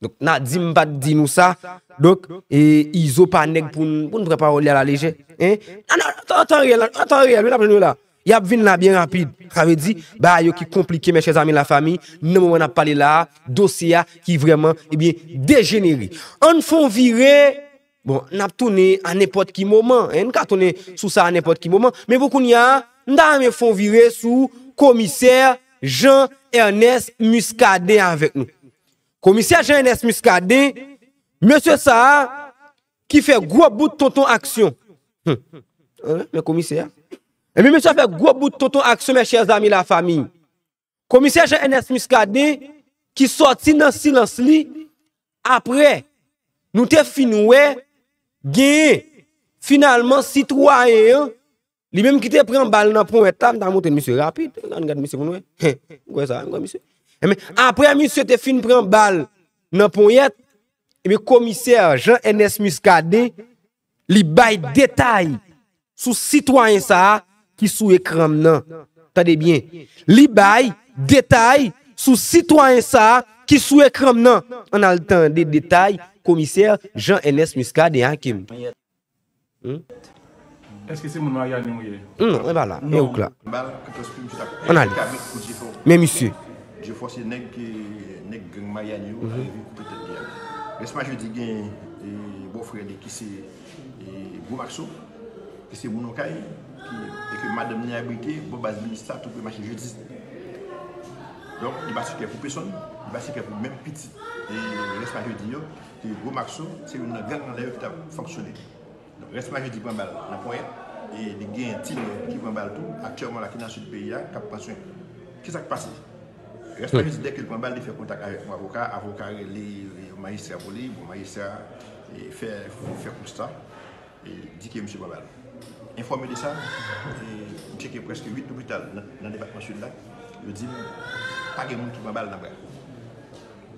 Donk, Nadim pa t di nou sa. Donk, e, Izo pa nèg pou n, pou n pran pawòl li a la lejè. Hein? An, an, an tan reyèl, an tan reyèl, wi, n ap jwenn yo la. Y ap vin la byen rapid. Sa vle di, bagay yo ki konplike, mes chers amis, la famille, nan moman n ap pale la a, dosye a ki vrèman, ebyen, dejenere. Ann fè yon vire, bon, n ap tounen a nenpòt ki moman, hein, n ka tounen sou sa a nenpòt ki moman, men pou kounye a, m ta renmen fè yon vire sou komisè Jean Ernest Muscadin avèk nou. Komisè Jean Ernest Muscadin, mesye sa a ki fè gwo bout tonton aksyon. Hum. Hein, men komisè a. Ebyen, mesye a fè gwo bout tonton aksyon, mes chers amis, la famille. Komisè Jean Ernest Muscadin, ki sòti nan silans li, apre nou te fin wè, genyen, finalman, sitwayen an, li menm ki te pran bal nan ponyèt la, m ta montre misye rapid, ann gad misye pou nou wè. Hen, m kwè sa, m kwè misye. Enben, apre misye te fin pran bal nan ponyèt, ebyen, komisè Jean Ernest Muscadin, li bay detay sou sitwayen sa a ki sou ekran m nan. Tande byen. Li bay detay sou sitwayen sa a ki sou ekran m nan. Ann al tande detay komisè Jean Ernest Muscadin Hakim. Hmm? Èske se moun Maryani ou ye? Non, e pa la. E ouk la. Ann ale. Men misye. Jefò se nèg ke nèg gang Maryani yo arive koupe tèt li a. Rès Majedi gen, e, bòfrè li ki se, e, Gwo Makso, ki se moun Okay, ki, e ke madanm li abrite bò baz minis la tou pre mache Jedi. Donk, li pa ti kè pou pèsonn, li pa ti kè pou menm pitit, e, Rès Majedi yo, ke Gwo Makso se youn nan gang anlè yo ki t ap fonksyone. Donk, Rès Majedi pran bal nan ponyèt, e li gen Tilè ki pran bal tou, aktyèlman la ki nan sid peyi a, k ap pran swen. Kisa k pase? Rès Majedi, dèke l pran bal, li fè kontak avèk yon avoka, avoka rele, e, majistra pou li, bon, majistra, e, fè, fè konsta, e di ke misye pran bal. Enfòme de sa, e, m tcheke prèske uit lopital nan, nan depatman Sid la, yo di m pa gen moun ki pran bal nan bra.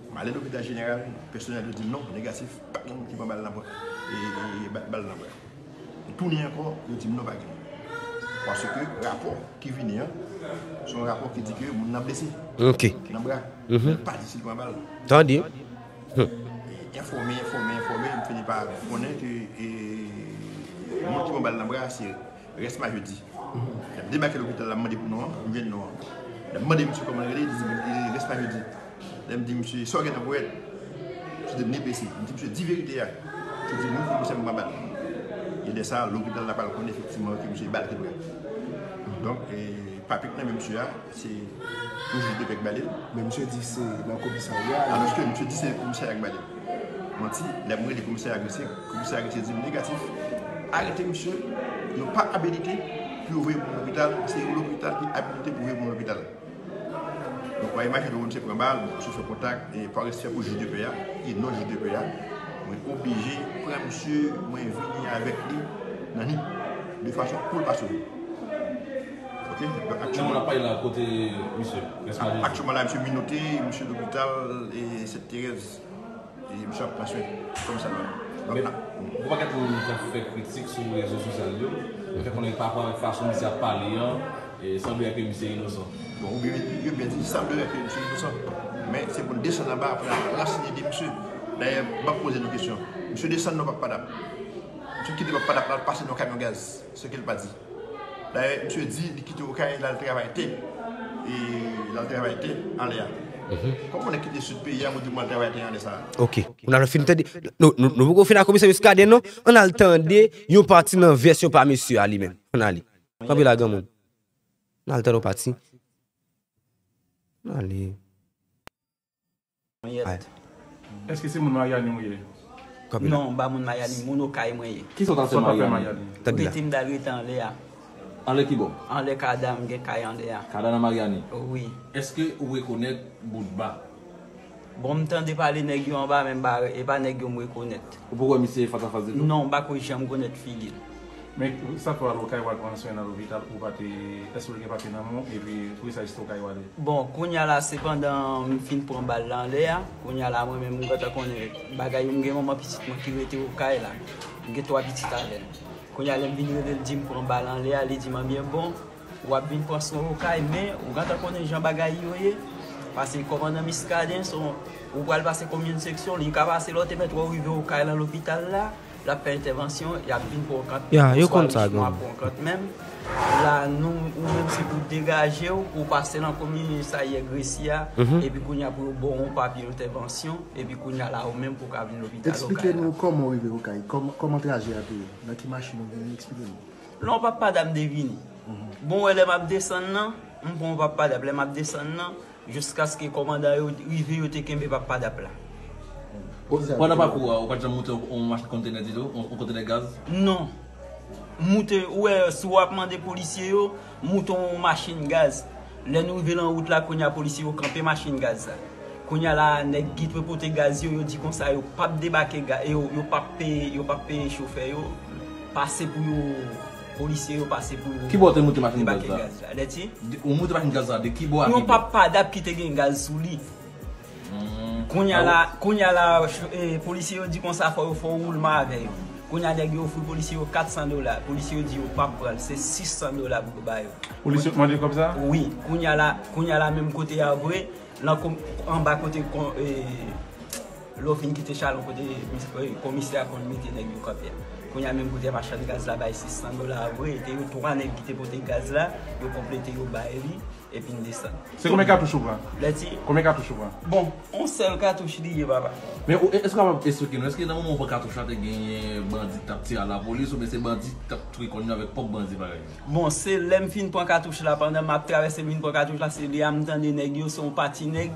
M ale lopital jeneral, pèsonèl yo di m non, negatif, pa gen moun ki pran bal nan bra. E, e, e, ba- bal nan bra. M tounen ankò, yo di m non, pa gen moun. Paske rapò ki vini an, se yon rapò ki di ke moun nan blese nan bra. Men l pa di si l pran bal. Tande. E, enfòme, enfòme, enfòme, m fini pa konnen ke, e, moun ki pran bal nan bra, se Rès Majedi. Lè m debake lopital la, m mande pou non an, m jwenn non an. Lè m mande misye kòman l rele, li di m, e, Rès Majedi. Lè m di misye, sa w gen nan ponyèt? Misye di m, li blese. M di misye, di verite a. Misye di m, wi, komisè, m pran bal. E lè sa a, lopital la pral konnen efektivman ke misye bal ki pran. Donk, e, pa pik nan men misye a, se pou jij de pè k ba li l. Men misye di se nan komisarya. Alòske misye di se komisarya k ba li l. Manti, lè m rele komisè agrese, komisè agrese di m negatif. Arete misye, yo pa abilite pou yo voye moun lopital, se lopital ki abilite pou voye moun lopital. Donk, w a imajine w, misye pran bal, misye fè kontak, e pa respè pou jij de pè a, e non jij de pè a, mwen oblije pran misye, mwen vini avèk li nan nip, de fason pou l pa sove. Ok? Donk, aktyèlman, ap pale la, kote misye? Aktyèlman la, misye minote, misye lopital, e Sent Terèz. E misye ap pran swen kòm sa dwe. Men, gon pakèt moun k ap fè kritik sou rezo sosyal yo, fè konnen pa rapò avèk fason misye ap pale an, e sanble ke misye inosan. Bon, oubyen yo byen di, sanble ke misye inosan. Men se pou n desann anba pou n al ransinye de misye. Dayè, m ap poze nou kesyon. Misye desann nan Pap Padap. Misye kite Pap Padap la, l pase nan yon kamyon gaz. Sa ke l pa di. Dayè, misye di li kite Okay, l al travay tè. E l al travay tè anlè a. Kòman w kite sid peyi a, ou di m al travay tè anlè sa a? Ok. Kounye a nou fin tande. Nou, nou, nou poko fin ak komisè Muscadin, non? Ann al tande yon pati nan vèsyon pa mesye a li menm. Ann ale. Kanpe la, granmoun. Ann al tande yon pati. Ann ale. Mwen yèt. Èske se moun Maryani ou ye? Kanpe la. Non, m pa moun Maryani, moun Okay mwen ye. Kisa w t ap fè Maryani? Mete m t al rete anlè a. Anlè ki bò? Anlè Kada, m gen kay anlè a. Kada nan Maryani? Wi. Èske ou rekonèt Boutba? Bon, m tande pale nèg yo anba, men m pa, e pa nèg yo m rekonèt. Ou poko wè misye fas a fas ditou? Non, m pako janm konèt figi l. Men sa fè w al okay w al pran swen nan lopital, ou pa te, èske w te gen papye nan men w, epi poukisa jis te okay w ale? Bon, kounye a la, se pandan m fin pran bal la anlè a, kounye a la, mwen menm, m gentan konnen bagay yo, m gen manman pitit mwen ki rete okay la. M gen twa pitit avè l. Kounye a, lè m vin rele l, di m pran bal anlè a, li di m, "Anbyen bon, w ap vin pran swen okay, men ou gentan konnen jan bagay yo ye." Pase kòmandan Muscadin, se yon, ou pral pase konbyen seksyon, li ka pase lè w te mèt wè w rive okay lan lopital la, l ap fè entèvansyon, y ap vin pran w kant, ya, yo konn sa, oswa yo pran w kant menm. La, nou, ou menm, se pou w degaje w, pou w pase lan komisarya Gresi a, epi kounye a pou yo ba w yon papye entèvansyon, epi kounye a la, ou menm pou w ka vin lopital. Eksplike nou kòman w rive okay, kòman, kòman trajè a te ye, nan ki machin ou vini, eksplike nou. Lan yon pap padap m te vini. Bon, wè, lè m ap desann nan, m pran yon pap padap, lè m ap desann nan, jiskaske kòmandan yo rive, yo te kenbe pap padap la. Pandan pakou a, ou pa t janm moute yon, yon machin kontenè ditou, yon, yon kontenè gaz? Non. Moute, ou wè, si w ap mande polisye yo, moute yon machin gaz. Lè nou rive lan wout la, kounye a polisye yo kanpe machin gaz la. Kounye a la, nèg ki te pote gaz yo, yo di konsa yo p ap debake ga-, yo, yo p ap peye, yo p ap peye chofè yo. Pase pou yo, polisye yo pase pou yo debake gaz la. Ki bò w te moute machin gaz la? Lè ti? De, ou moute machin gaz la, de ki bò a ki bò? Yon pap padap ki te gen gaz sou li. Kounye a la, kounye a la, cho-, eh, polisye yo di konsa fò yo fè yon woulman avè yo. Kounye a nèg yo ofri polisye yo kat san dola. Polisye yo di yo p ap pran l, se sis san dola pou yo ba yo. Polisye yo te mande kòb sa? Wi, kounye a la, kounye a la menm kote a vre, lan kom-, anba kote kon-, eh, lè w fin kite chalon kote mis-, eh, komisè a konn mete nèg yo kanpe a. Kounye a menm kote a machann gaz la bay sis san dola a vre, e te yo twa nèg ki te pote gaz la, yo konplete yo bay li. Epi n desann. Se konbyen katouch ou pran? Lè ti? Konbyen katouch ou pran? Bon, yon sèl katouch li ye, papa. Men ou, èske w kapab eksplike nou, èske nan moman ou pran katouch la, te genyen bandi k t ap tire a lapolis, oubyen se bandi k t ap touye kòn yo avèk pwòp bandi parèy yo? Bon, se lè m fin pran katouch la, pandan m ap travèse m vin pran katouch la, se lè a m tande nèg yo, se yon pati nèg,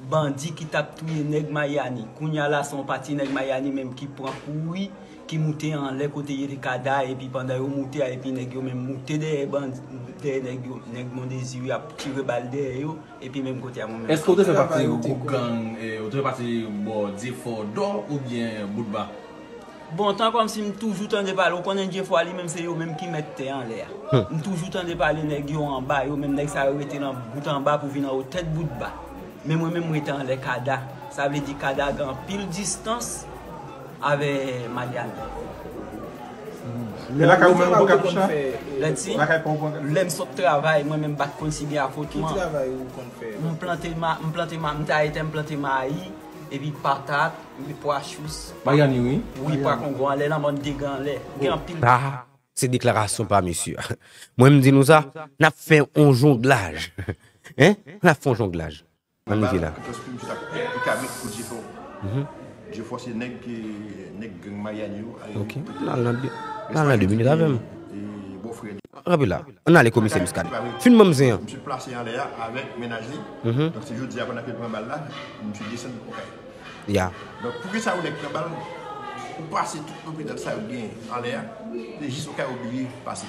bandi ki t ap touye nèg Mayani. Kounye a la, se yon pati nèg Mayani menm ki pran kouri, ki moute anlè kote ye te kada, epi pandan yo moute a, epi nèg yo menm moute dèyè bandi, dèyè nèg yo, nèg Mondezi yo ap tire bal dèyè yo, epi menm kote a mwen menm. Èske ou te fè pati gwoup gang, eh, ou te fè pati bò Dyefò Dò oubyen Boutba? Bon, tan kòmsi m toujou tande pale, ou konnen Dyefò a li menm se yo menm ki mèt tè anlè a. M toujou tande pale nèg yo anba, yo menm nèg sa yo rete nan bout anba pou vin anwo tèt Boutba. Men mwen menm m rete anlè kada. Sa vle di kada gen anpil distans avè Mayani. E lakay ou menm ou pran katouch la? Lè ti, lakay pa ou pran katouch? Lè m sot travay, mwen menm m pa t konn si gen afwontman. Ki travay ou konn fè? M plante ma-, m plante ma-, m taye tè, m plante mayi, epi patat, epi pwa chous. Mayani, wi. Wi, pwa kongo anlè, nan bòn dega anlè. Gen anpil. Ah, se deklarasyon pa mesye. Mwen, m di nou sa, n ap fè yon jonglaj. Hein? N ap fè yon jonglaj. Ann rive la. Paske misye t ap, li ka met kou Dyefò. Dyefò se nèg ke, nèg gang Mayani yo. Ok. N al nan de, n al nan de minit avè m. E bòfrè li. Ranpe la. Ann ale komisè Muscadin. Fin ban m zen an. Misye plase anlè a avèk mennaj li. Donk, se jodi a pandan ke l pran bal la, misye desann Okay. Ya. Donk, poukisa yon nèg pran bal, ou pase tout lopital sa yo genyen anlè a, se jis Okay ou bliye pase?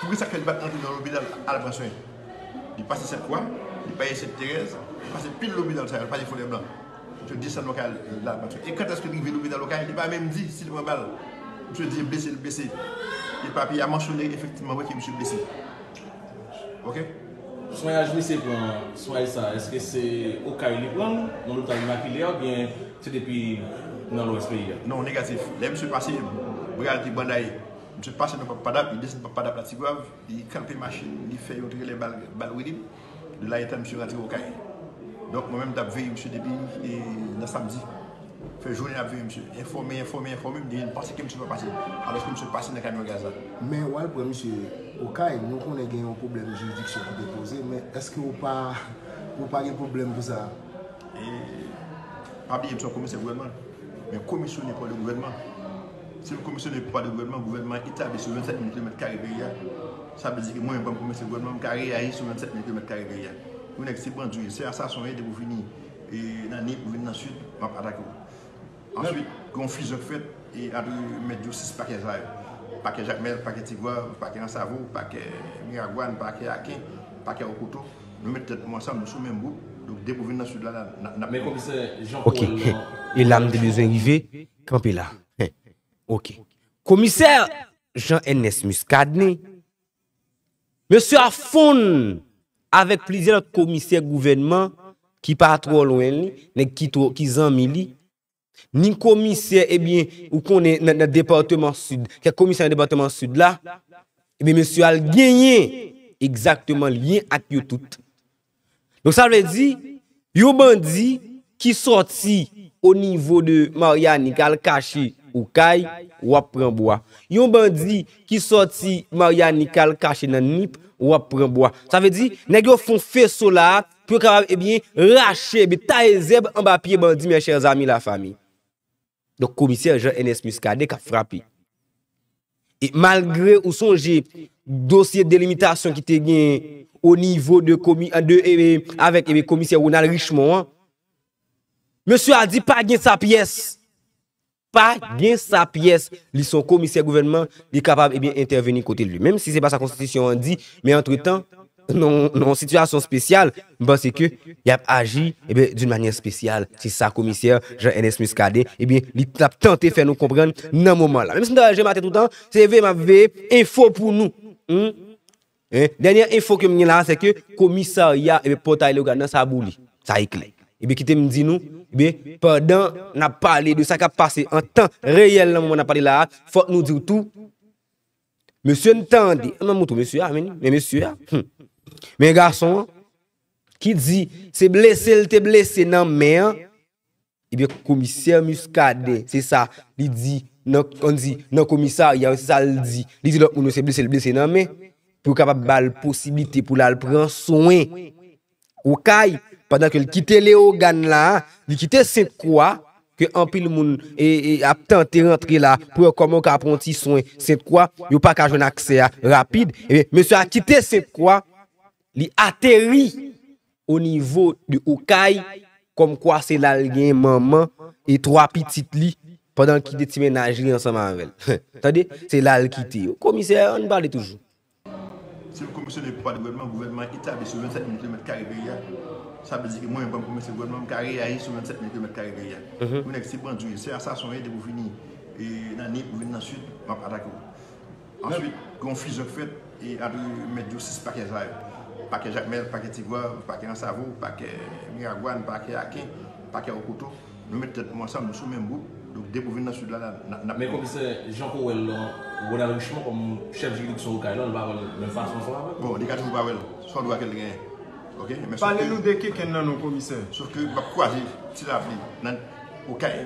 Poukisa ke li pa t rantre nan lopital al pran swen? Li pase Sent Kwa, li pase Sent Terèz, li pase pil lopital sa yo, li pase Fòlèblan. Misye desann Okay la al pran swen. E kantèske li rive lopital Okay, li pa menm di si li pran bal. Misye di blese, li blese. E papye a mansyone efektivman vre ke misye blese. Ok? Swen misye pran, swen sa, èske se Okay li pran l, nan lopital Imakile a, oubyen se depi nan Lwès peyi a? Non, negatif. Lè misye pase, bra l te bandaye. Misye pase nan Pap Padap, li desann Pap Padap la Tigwav, li kanpe machin, li fè yon trelè bal, bal wi li. De la etan misye rantre Okay. Donk, mwen menm, m t ap veye misye depi, e, nan samdi. Fè jounen ap veye misye. Enfòme, enfòme, enfòme, m genyen panse ke misye pa pase. Alòske misye pase nan kamyon gaz la. Men w al pran misye Okay, nou konnen gen yon pwoblèm jiridiksyon ki te poze, men èske w pa, ou pa gen pwoblèm pou sa? E, pa bliye, m se yon komisè gouvènman. Men komisyone pwa de gouvènman. Si m komisyone pwa de gouvènman, gouvènman etabli sou vennsèt mil kilomèt kare peyi a. Sa vle di ke mwen menm, kòm komisè gouvènman, m ka reyaji sou vennsèt mil kilomèt kare peyi a. Yon nèg se bandi w ye, se asasen w ye, depi w vini, e, nan Nip, ou vin nan Sid, m ap atake w. Answit, gen yon fizyon k fèt, e, ant mèt Josis pakè sa yo. Pakè Jakmèl, pakè Tigwav, pakè Ansavo, pakè Miragwàn, pakè Aken, pakè Okoto. Nou met tèt nou ansanm, nou sou menm gwoup. Donk, depi w vin nan Sid la, n ap, n ap... Men komisè Jean Paul, e la m te bezwen rive, kanpe la. Ok. Komisè Jean Ernest Muscadin, mesye a fonn avèk plizyè lòt komisè gouvènman ki pa twò lwen li, nèg ki twò, ki zanmi li, ni komisè, ebyen, ou konnen nan, nan depatman Sid, kèk komisè nan depatman Sid la, ebyen, mesye a l genyen egzakteman lyen ak yo tout. Donk, sa vle di, yon bandi ki sòti o nivo de Maryani, k al kache Okay, w ap pran bwa. Yon bandi ki sòti Maryani, k al kache nan Nip, w ap pran bwa. Sa vle di, nèg yo fè yon feso la a, pou yo kapab, ebyen, rache, ebyen, taye zèb anba pye bandi, mes chers amis, la famille. Donk, komisè Jean Ernest Muscadin k ap frape. E malgre ou sonje dosye delimitasyon ki te gen o nivo de komi, de, e, e, avèk, e, komisè Ronald Richemond an, mesye a di pa gen sa pyès. Pa gen sa pyès. Li se yon komisè gouvènman, li kapab, ebyen, entèveni kote l vle. Menm si se pa sa konstitisyon an di, men antretan, nan, nan yon sitiyasyon espesyal, m panse ke y ap aji, ebyen, d'une manière spéciale. Se sa komisè Jean Ernest Muscadin, ebyen, li t ap tante fè nou konprann nan moman la. Menm si m travay je maten toutan, se veye m ap veye enfo pou nou. Hmm? Hein? Dènyè enfo ke m gen la, se ke komisarya, ebyen, Pòtay Leyogàn nan sa boule. Sa e klè. Ebyen, kite m di nou, ebyen, pandan n ap pale de sa k ap pase an tan reyèl nan moman n ap pale la a, fòk nou di w tou, mesye n tande, an nan moto mesye a, men, men mesye a, hmm. Men gason an, ki di se blese l te blese nan men an, ebyen, komisè Muscadin, se sa li di nan, ann di, nan komisarya, se sa l di. Li di lòt moun yo se blese l blese nan men, pou yo kapab ba l posiblite pou l al pran swen Okay, pandan ke l kite Leyogàn la, li kite Sent Kwa, ke anpil moun e, e, ap tante rantre la, pou wè kòman yo ka pran yon ti swen Sent Kwa, yo pa ka jwenn aksè a rapid. Ebyen, mesye a kite Sent Kwa, li ateri o nivo de Okay, kòmkwa se la l gen manman e twa pitit li, pandan l kite ti mennaj li ansanm avè l. Tande, se la l kite yo. Komisè, ann pale toujou. Si l komisyone pou pati gouvènman, gouvènman an etabli sou vennsèt mil kilomèt kare peyi a, sa vle di ke mwen menm, kòm komisè gouvènman, m ka reyaji sou vennsèt mil kilomèt kare peyi a. Mhm. Yon nèg se bandi w ye, se asasen w ye, depi w vini, e, nan Nip, ou vin nan Sid, m ap atake w. Answit, gen yon fizyon k fèt, e, ant mèt jistis pakè sa yo. Pakè Jakmèl, pakè Tigwav, pakè Ansavo, pakè Miragwàn, pakè Aken, pakè Okoto. Nou met tèt nou ansanm, nou sou menm bout. Donk, depi w vin nan Sid la, n ap, n ap Men komisè, jan ke w wè l lan, Ronald Richemond kòm chèf jiridiksyon Okay lan, li pa wè l menm fason ansanm avè w? Bon, li ka toujou pa wè l. Se yon dwa ke l genyen. Oke? Men sòf Pale ke nou de Kenkenn nan non, komisè. Sòf ke m ap kwaze ti lapli nan Okay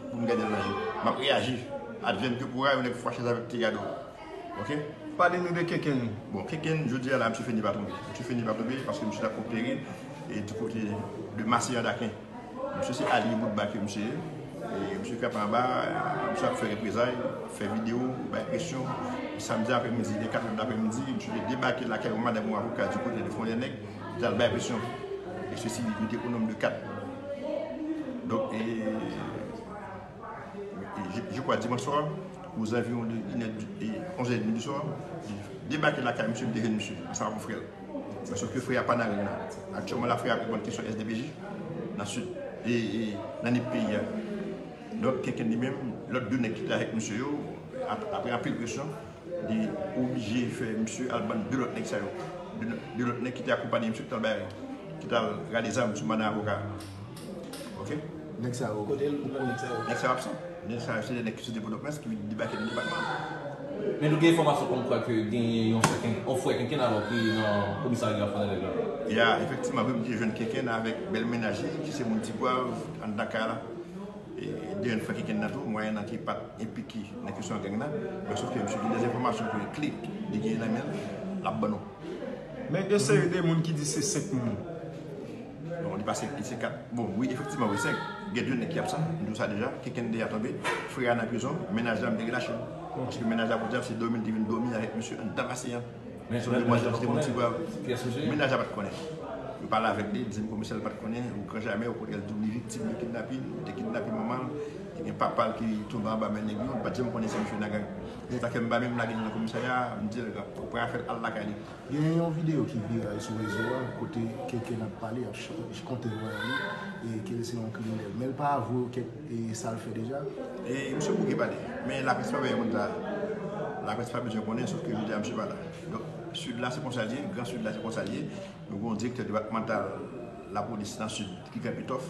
pou m gade l nan je. M ap reyaji. Advienne que pourra, yon nèg fwache avèk ti gado. Oke? Pale nou de Kenkenn. Bon, Kenkenn, jodi a la, misye fini pa tonbe. Misye fini pa tonbe paske misye t ap opere e di kote de Maseyan Daken. Misye se alye Boutba ke misye ye. E misye frape anba, misye ap fè reprezay, fè videyo, bay presyon. Samdi aprèmidi, lè kat è daprèmidi, misye te debake lakay yon madanm yon avoka di kote de Fwontyè Nèg, li t al bay presyon. E sesi, li te o nonm de kat. Donk, e, e, je, je crois, dimanch swa, aux environs de une heure du, e, onz è edmi di swa, li debake lakay misye, li te jwenn misye, ansanm ak yon frè l. Men sòf ke frè a pa nan règ la. Aktyèlman la, frè a ap reponn kesyon S D P J nan Sid, e, e, nan Nip peyi a. Donk, Kenkenn li menm, lòt de nèg ki te avèk misye yo, ap-, apre anpil presyon, li oblije fè misye al ban de lòt nèg sa yo. De, de lòt nèg ki te akonpanye misye, ki t al bay, ki t al rale zam sou madan avoka. Oke? Nèg sa yo, kote l pran nèg sa yo? Nèg sa yo absan. Nèg sa yo, se de nèg ki soti Pòtoprens, ki vin debake nan depatman. Men nou gen enfòmasyon kòmkwa ke gen yon frè Ken-, yon frè Kenkenn alò ki nan komisarya Fwontyè Nèg la. Ya, efektivman, wi, m te jwenn Kenkenn avèk bèl mennaj li, ki se moun Tigwav, anndan kay la. E, de jèn frè Kenkenn nan tou, mwayennan ki pa t enplike nan kesyon gang nan. Men sòf ke misye gen de enfòmasyon ke kle li genyen nan men l, l ap ban nou. Men gen seri de moun ki di se senk moun. Bon, li pa senk, li se kat. Bon, wi, efektivman, wi, senk. Gen de nèg ki absan, m di w sa deja. Kenkenn deja tonbe. Frè a nan prizon, mennaj la, m te relache l. Paske mennaj la, pou di w, se dòmi, li te vin dòmi avèk misye anndan Maseyan. Men, se yon demwazèl ki te Tigwav. Mennaj la pa t konnen. Mwen pale avèk li, li di m komisè l pa t konnen, o gran jamè, okontrè, l di w li viktim de kidnapin, yo te kidnape manman l, te gen papa l ki tonbe anba men nèg yo, li pa t janm konnen se misye nan gang. Se sa fè m pa menm lage l nan komisarya, m di l, pran afè l al lakay li. Gen yon videyo ki viral sou rezo a, kote kenken ap pale, ap ch-, konte vwayou li, e ke l se yon kriminèl. Men l pa avwe kèk, e sa l fè deja. E misye bouke pale. Men laprès pa bezwen konn sa. Laprès pa bezwen konnen, sòf ke jodi a misye pa la. Donk, Sid la, se konsa l ye, Gran Sid la, se konsa l ye. Nou gen yon direktè depatmantal lapolis nan Sid ki kanpe tòf,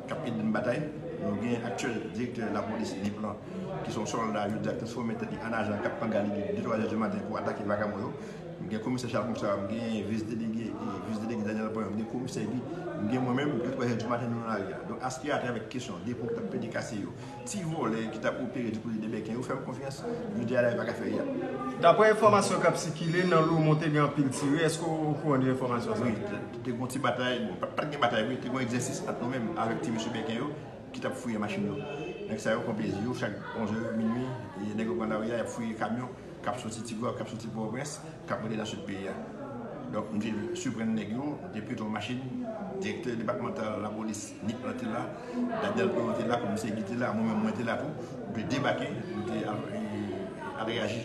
k ap ede n batay. Nou gen aktyèl direktè lapolis Nip lan, ki se yon sòlda, yo di ak transfòme tèt li an ajan, k ap pangali de de twa zè di maten pou atake vakabon yo. M gen komisè Charles Ponsard, m gen vis delege, e, vis delege Daniel Payon, m gen komisè Guy, m gen mwen menm, de twa zè di maten nou nan lari a. Donk, askè atravè kesyon depo k t ap pede kase yo, ti vòlè ki t ap opere di kote de Bèken yo fè m konfyans, jodi a la yo pa ka fè riyal. Daprè enfòmasyon k ap sikile, nan Lomon te gen anpil tire. Èske w okouran de enfòmasyon sa? Wi, te, te gen yon ti batay, bon, pa, pa t gen batay vre, te gen yon egzèsis ant nou menm avèk ti mesye Bèken yo ki t ap fouye machin yo. Nèg sa yo pran plezi yo, chak onz è, minui, e nèg yo pran lari a, y ap fouye kamyon k ap soti Tigwav, k ap soti Pòtoprens, k ap rete nan sid peyi a. Donk, nou te siprann nèg yo, nou te pete yon machin, direktè depatmantal lapolis Nip lan te la, Daniel Payon te la, komisè Guy te la, mwen menm mwen te la tou, nou te debake, nou te al, e, al reyaji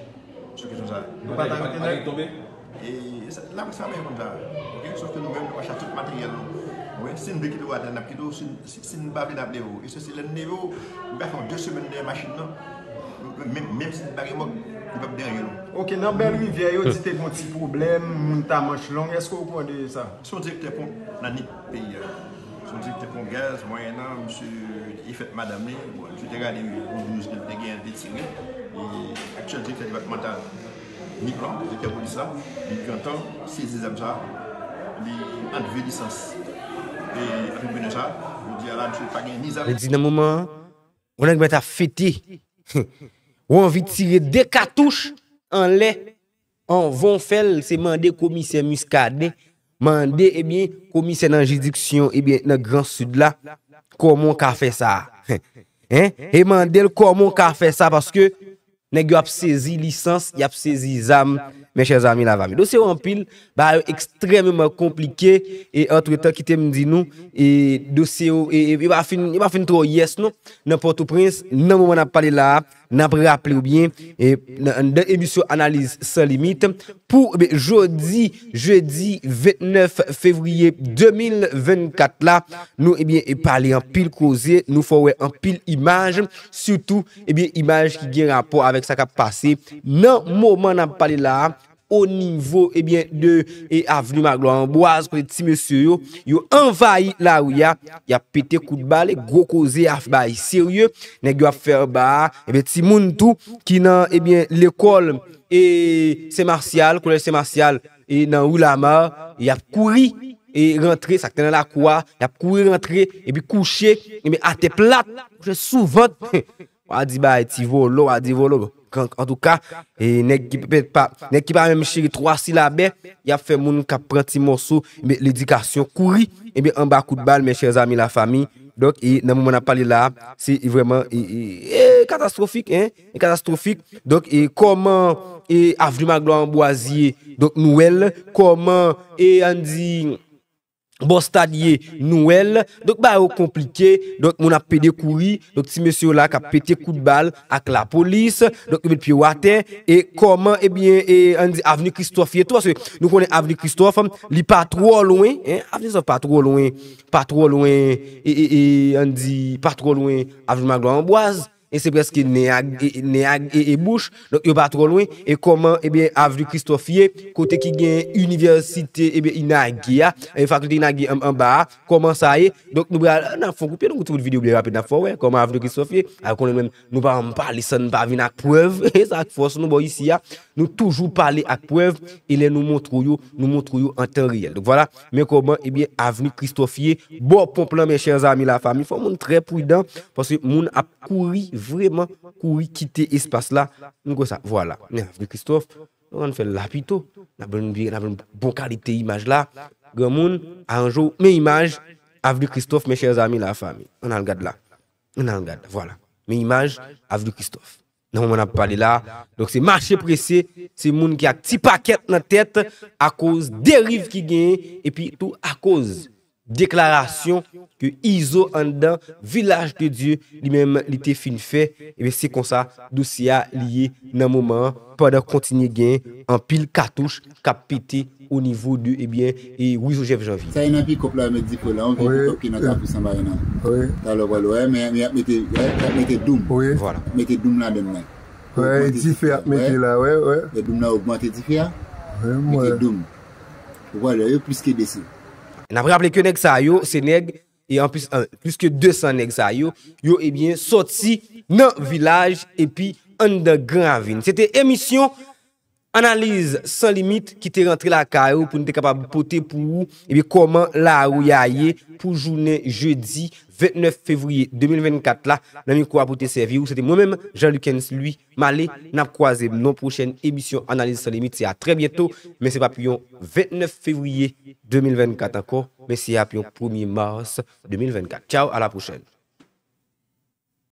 sou kesyon sa a. Nou pa t arete nèg? E sa, laprès pa bezwen konn sa. Oke? Sòf ke nou menm, nou achte tout materyèl nou. Wi, si n vle kite w atè, n ap kite w. Si, si, si n pa vle, n ap leve w. E se si lè n leve w, nou ka fè yon de semèn dèyè machin nan. Menm, menm si n pa gen mòg, li p ap deranje nou. Oke, nan Bèl Rivyè, yo di te gen yon ti pwoblèm, moun ta manch long. Èske w okouran de sa? Se yon direktè pon nan Nip peyi a. Se yon direktè pon gaz, mwayennan, misye, li fèt madanm li. Bon, misye te rale yon douz ke l te genyen, l te tire. E aktyèl direktè depatmantal Nip lan, direktè polis la, li gentan sezi zam sa, li antre lisans e antreprenè sa, jodi a la, misye pa gen ni zam. Li di nan moman an, yon nèg mèt ap fete. Ou anvi tire de katouch anlè, anvan w fè l, se mande komisè Muscadin, mande, ebyen, komisè nan jiridiksyon, ebyen, nan Gran Sid la, kòman w ka fè sa? Hein? E mande l kòman w ka fè sa, paske nèg yo ap sezi lisans, y ap sezi zam, mes chers amis, la famille. Dosye yo anpil, bagay yo ekstrèmeman konplike, e antretan, kite m di nou, e dosye yo, e, e, e pa fin, e pa fin twò yès, non. Nan Pòtoprens, nan moman n ap pale la a, n ap raple w byen, e nan, anndan emisyon Analiz San Limit, pou, ebyen, jodi, jedi vennèf fevriye de mil vennkat la, nou, ebyen, e pale anpil koze, nou fè w wè anpil imaj, sitou, ebyen, imaj ki gen rapò avèk sa k ap pase nan moman n ap pale la a, o nivo, ebyen, de, e, Avni Maglwa Anbwaz, kote ti mesye yo, yo anvayi lari a, y ap pete kout bal, gwo koze, afè bagay serye, nèg yo ap fè anba a, ebyen, timoun tou, ki nan, ebyen, lekòl, e, Sen Masyal, kolèj Sen Masyal, e nan ri Lamar, y ap kouri, e rantre, sa k te nan lakou a, y ap kouri rantre, epi kouche, ebyen, atè plat, kouche sou vant. W a di bagay ti vòlò, w a di vòlò. Kan, antouka, e nèg ki pèt pa, nèg ki pa menm chire twa silabè, y ap fè moun k ap pran ti mòso, ebyen, ledikasyon kouri, ebyen, anba kout bal, mes chers amis, la famille. Donk, e nan moman n ap pale la a, se vrèman, e, e, e katastwofik, hein, e katastwofik. Donk, e kòman, e Avni Maglwa Anbwaz ye, donk, nou wè l, kòman, e ann di, Bòstad ye, nou wè l. Donk, bagay yo konplike. Donk, moun ap pede kouri. Donk, ti mesye yo la k ap pete kout bal ak lapolis. Donk, yo met pye yo atè. E kòman, ebyen, e, ann di, Avni Kristòf ye tou? Paske nou konnen Avni Kristòf, li pa twò lwen, hein? Avni Kristòf pa twò lwen, pa twò lwen, e, e, e, ann di, pa twò lwen Avni Maglwa Anbwaz. E se prèske nen ak, e, nen ak, e, e bouch. Donk, yo pa twò lwen. E kòman, ebyen, Avni Kristòf ye, kote ki gen inivèsite, ebyen, Inagi a, e, fakilte Inagi an, anba a, kòman sa ye? Donk, nou pral, n ap fè yon kout pye, nou, yon ti bout videyo byen rapid, n ap fè w wè kòman Avni Kristòf ye. A, konnen menm, nou pa janm pale san n pa vin ak prèv. E sa k fòs nou bò isi a. Nou toujou pale ak prèv. E lè nou montre w yo, nou montre w yo an tan reyèl. Donk, vwala. Men kòman, ebyen, Avni Kristòf ye, bò ponp lan, mes chers amis, la famille. Fò moun trè pridan, paske moun ap kouri, vrèman kouri kite espas la. Nou konsa, vwala. Men Avni Kristòf, nou ann fè l la pito. N ap jwenn byen, n ap jwenn bon kalite imaj la. Granmoun, aranje w. Men imaj Avni Kristòf, mes chers amis, la famille. Ann al gad la. Ann al gad, vwala. Men imaj Avni Kristòf. Nan moman n ap pale la. Donk se mache prese, se moun ki ak ti pakèt nan tèt akoz deriv ki genyen epi tou akoz deklarasyon ke Izo anndan Vilaj de Dye li menm li te fin fè. Ebyen se konsa dosye a li ye nan moman an, pandan kontinye gen anpil katouch k ap pete o nivo de, ebyen, e Wizo Jeff Janvier. Sa e nan pikòp la yo met dife la, yon vye pikòp ki nan Kafou Sanba yo nan. Talè w pral wè, men y ap mete, y ap mete doum. Vwala. Mete doum ladann nan. Wè, dife ap mete la, wè, wè. E doum nan ogmante dife a. Mete doum. Ou pral wè, yo plis ke de san. N ap raple ke nèg sa yo, se nèg, e an plis, an, plis ke de san nèg sa yo, yo, ebyen, sòti nan Vilaj epi anndan Gran Ravin. Se te emisyon Analiz San Limit ki te rantre lakay ou pou n te kapab pote pou ou, ebyen, kòman lari a ye pou jounen jedi vennèf fevriye de mil vennkat la. Nan mikwo a pou te sèvi ou, se te mwen menm, Jean Lucens Louis Malé. N ap kwaze nan pwochèn emisyon Analiz San Limit. Se a trè byento, men se p ap yon vennèf fevriye de mil vennkat ankò, men se ap yon premye mas de mil vennkat. Tchaw, a la pwochèn.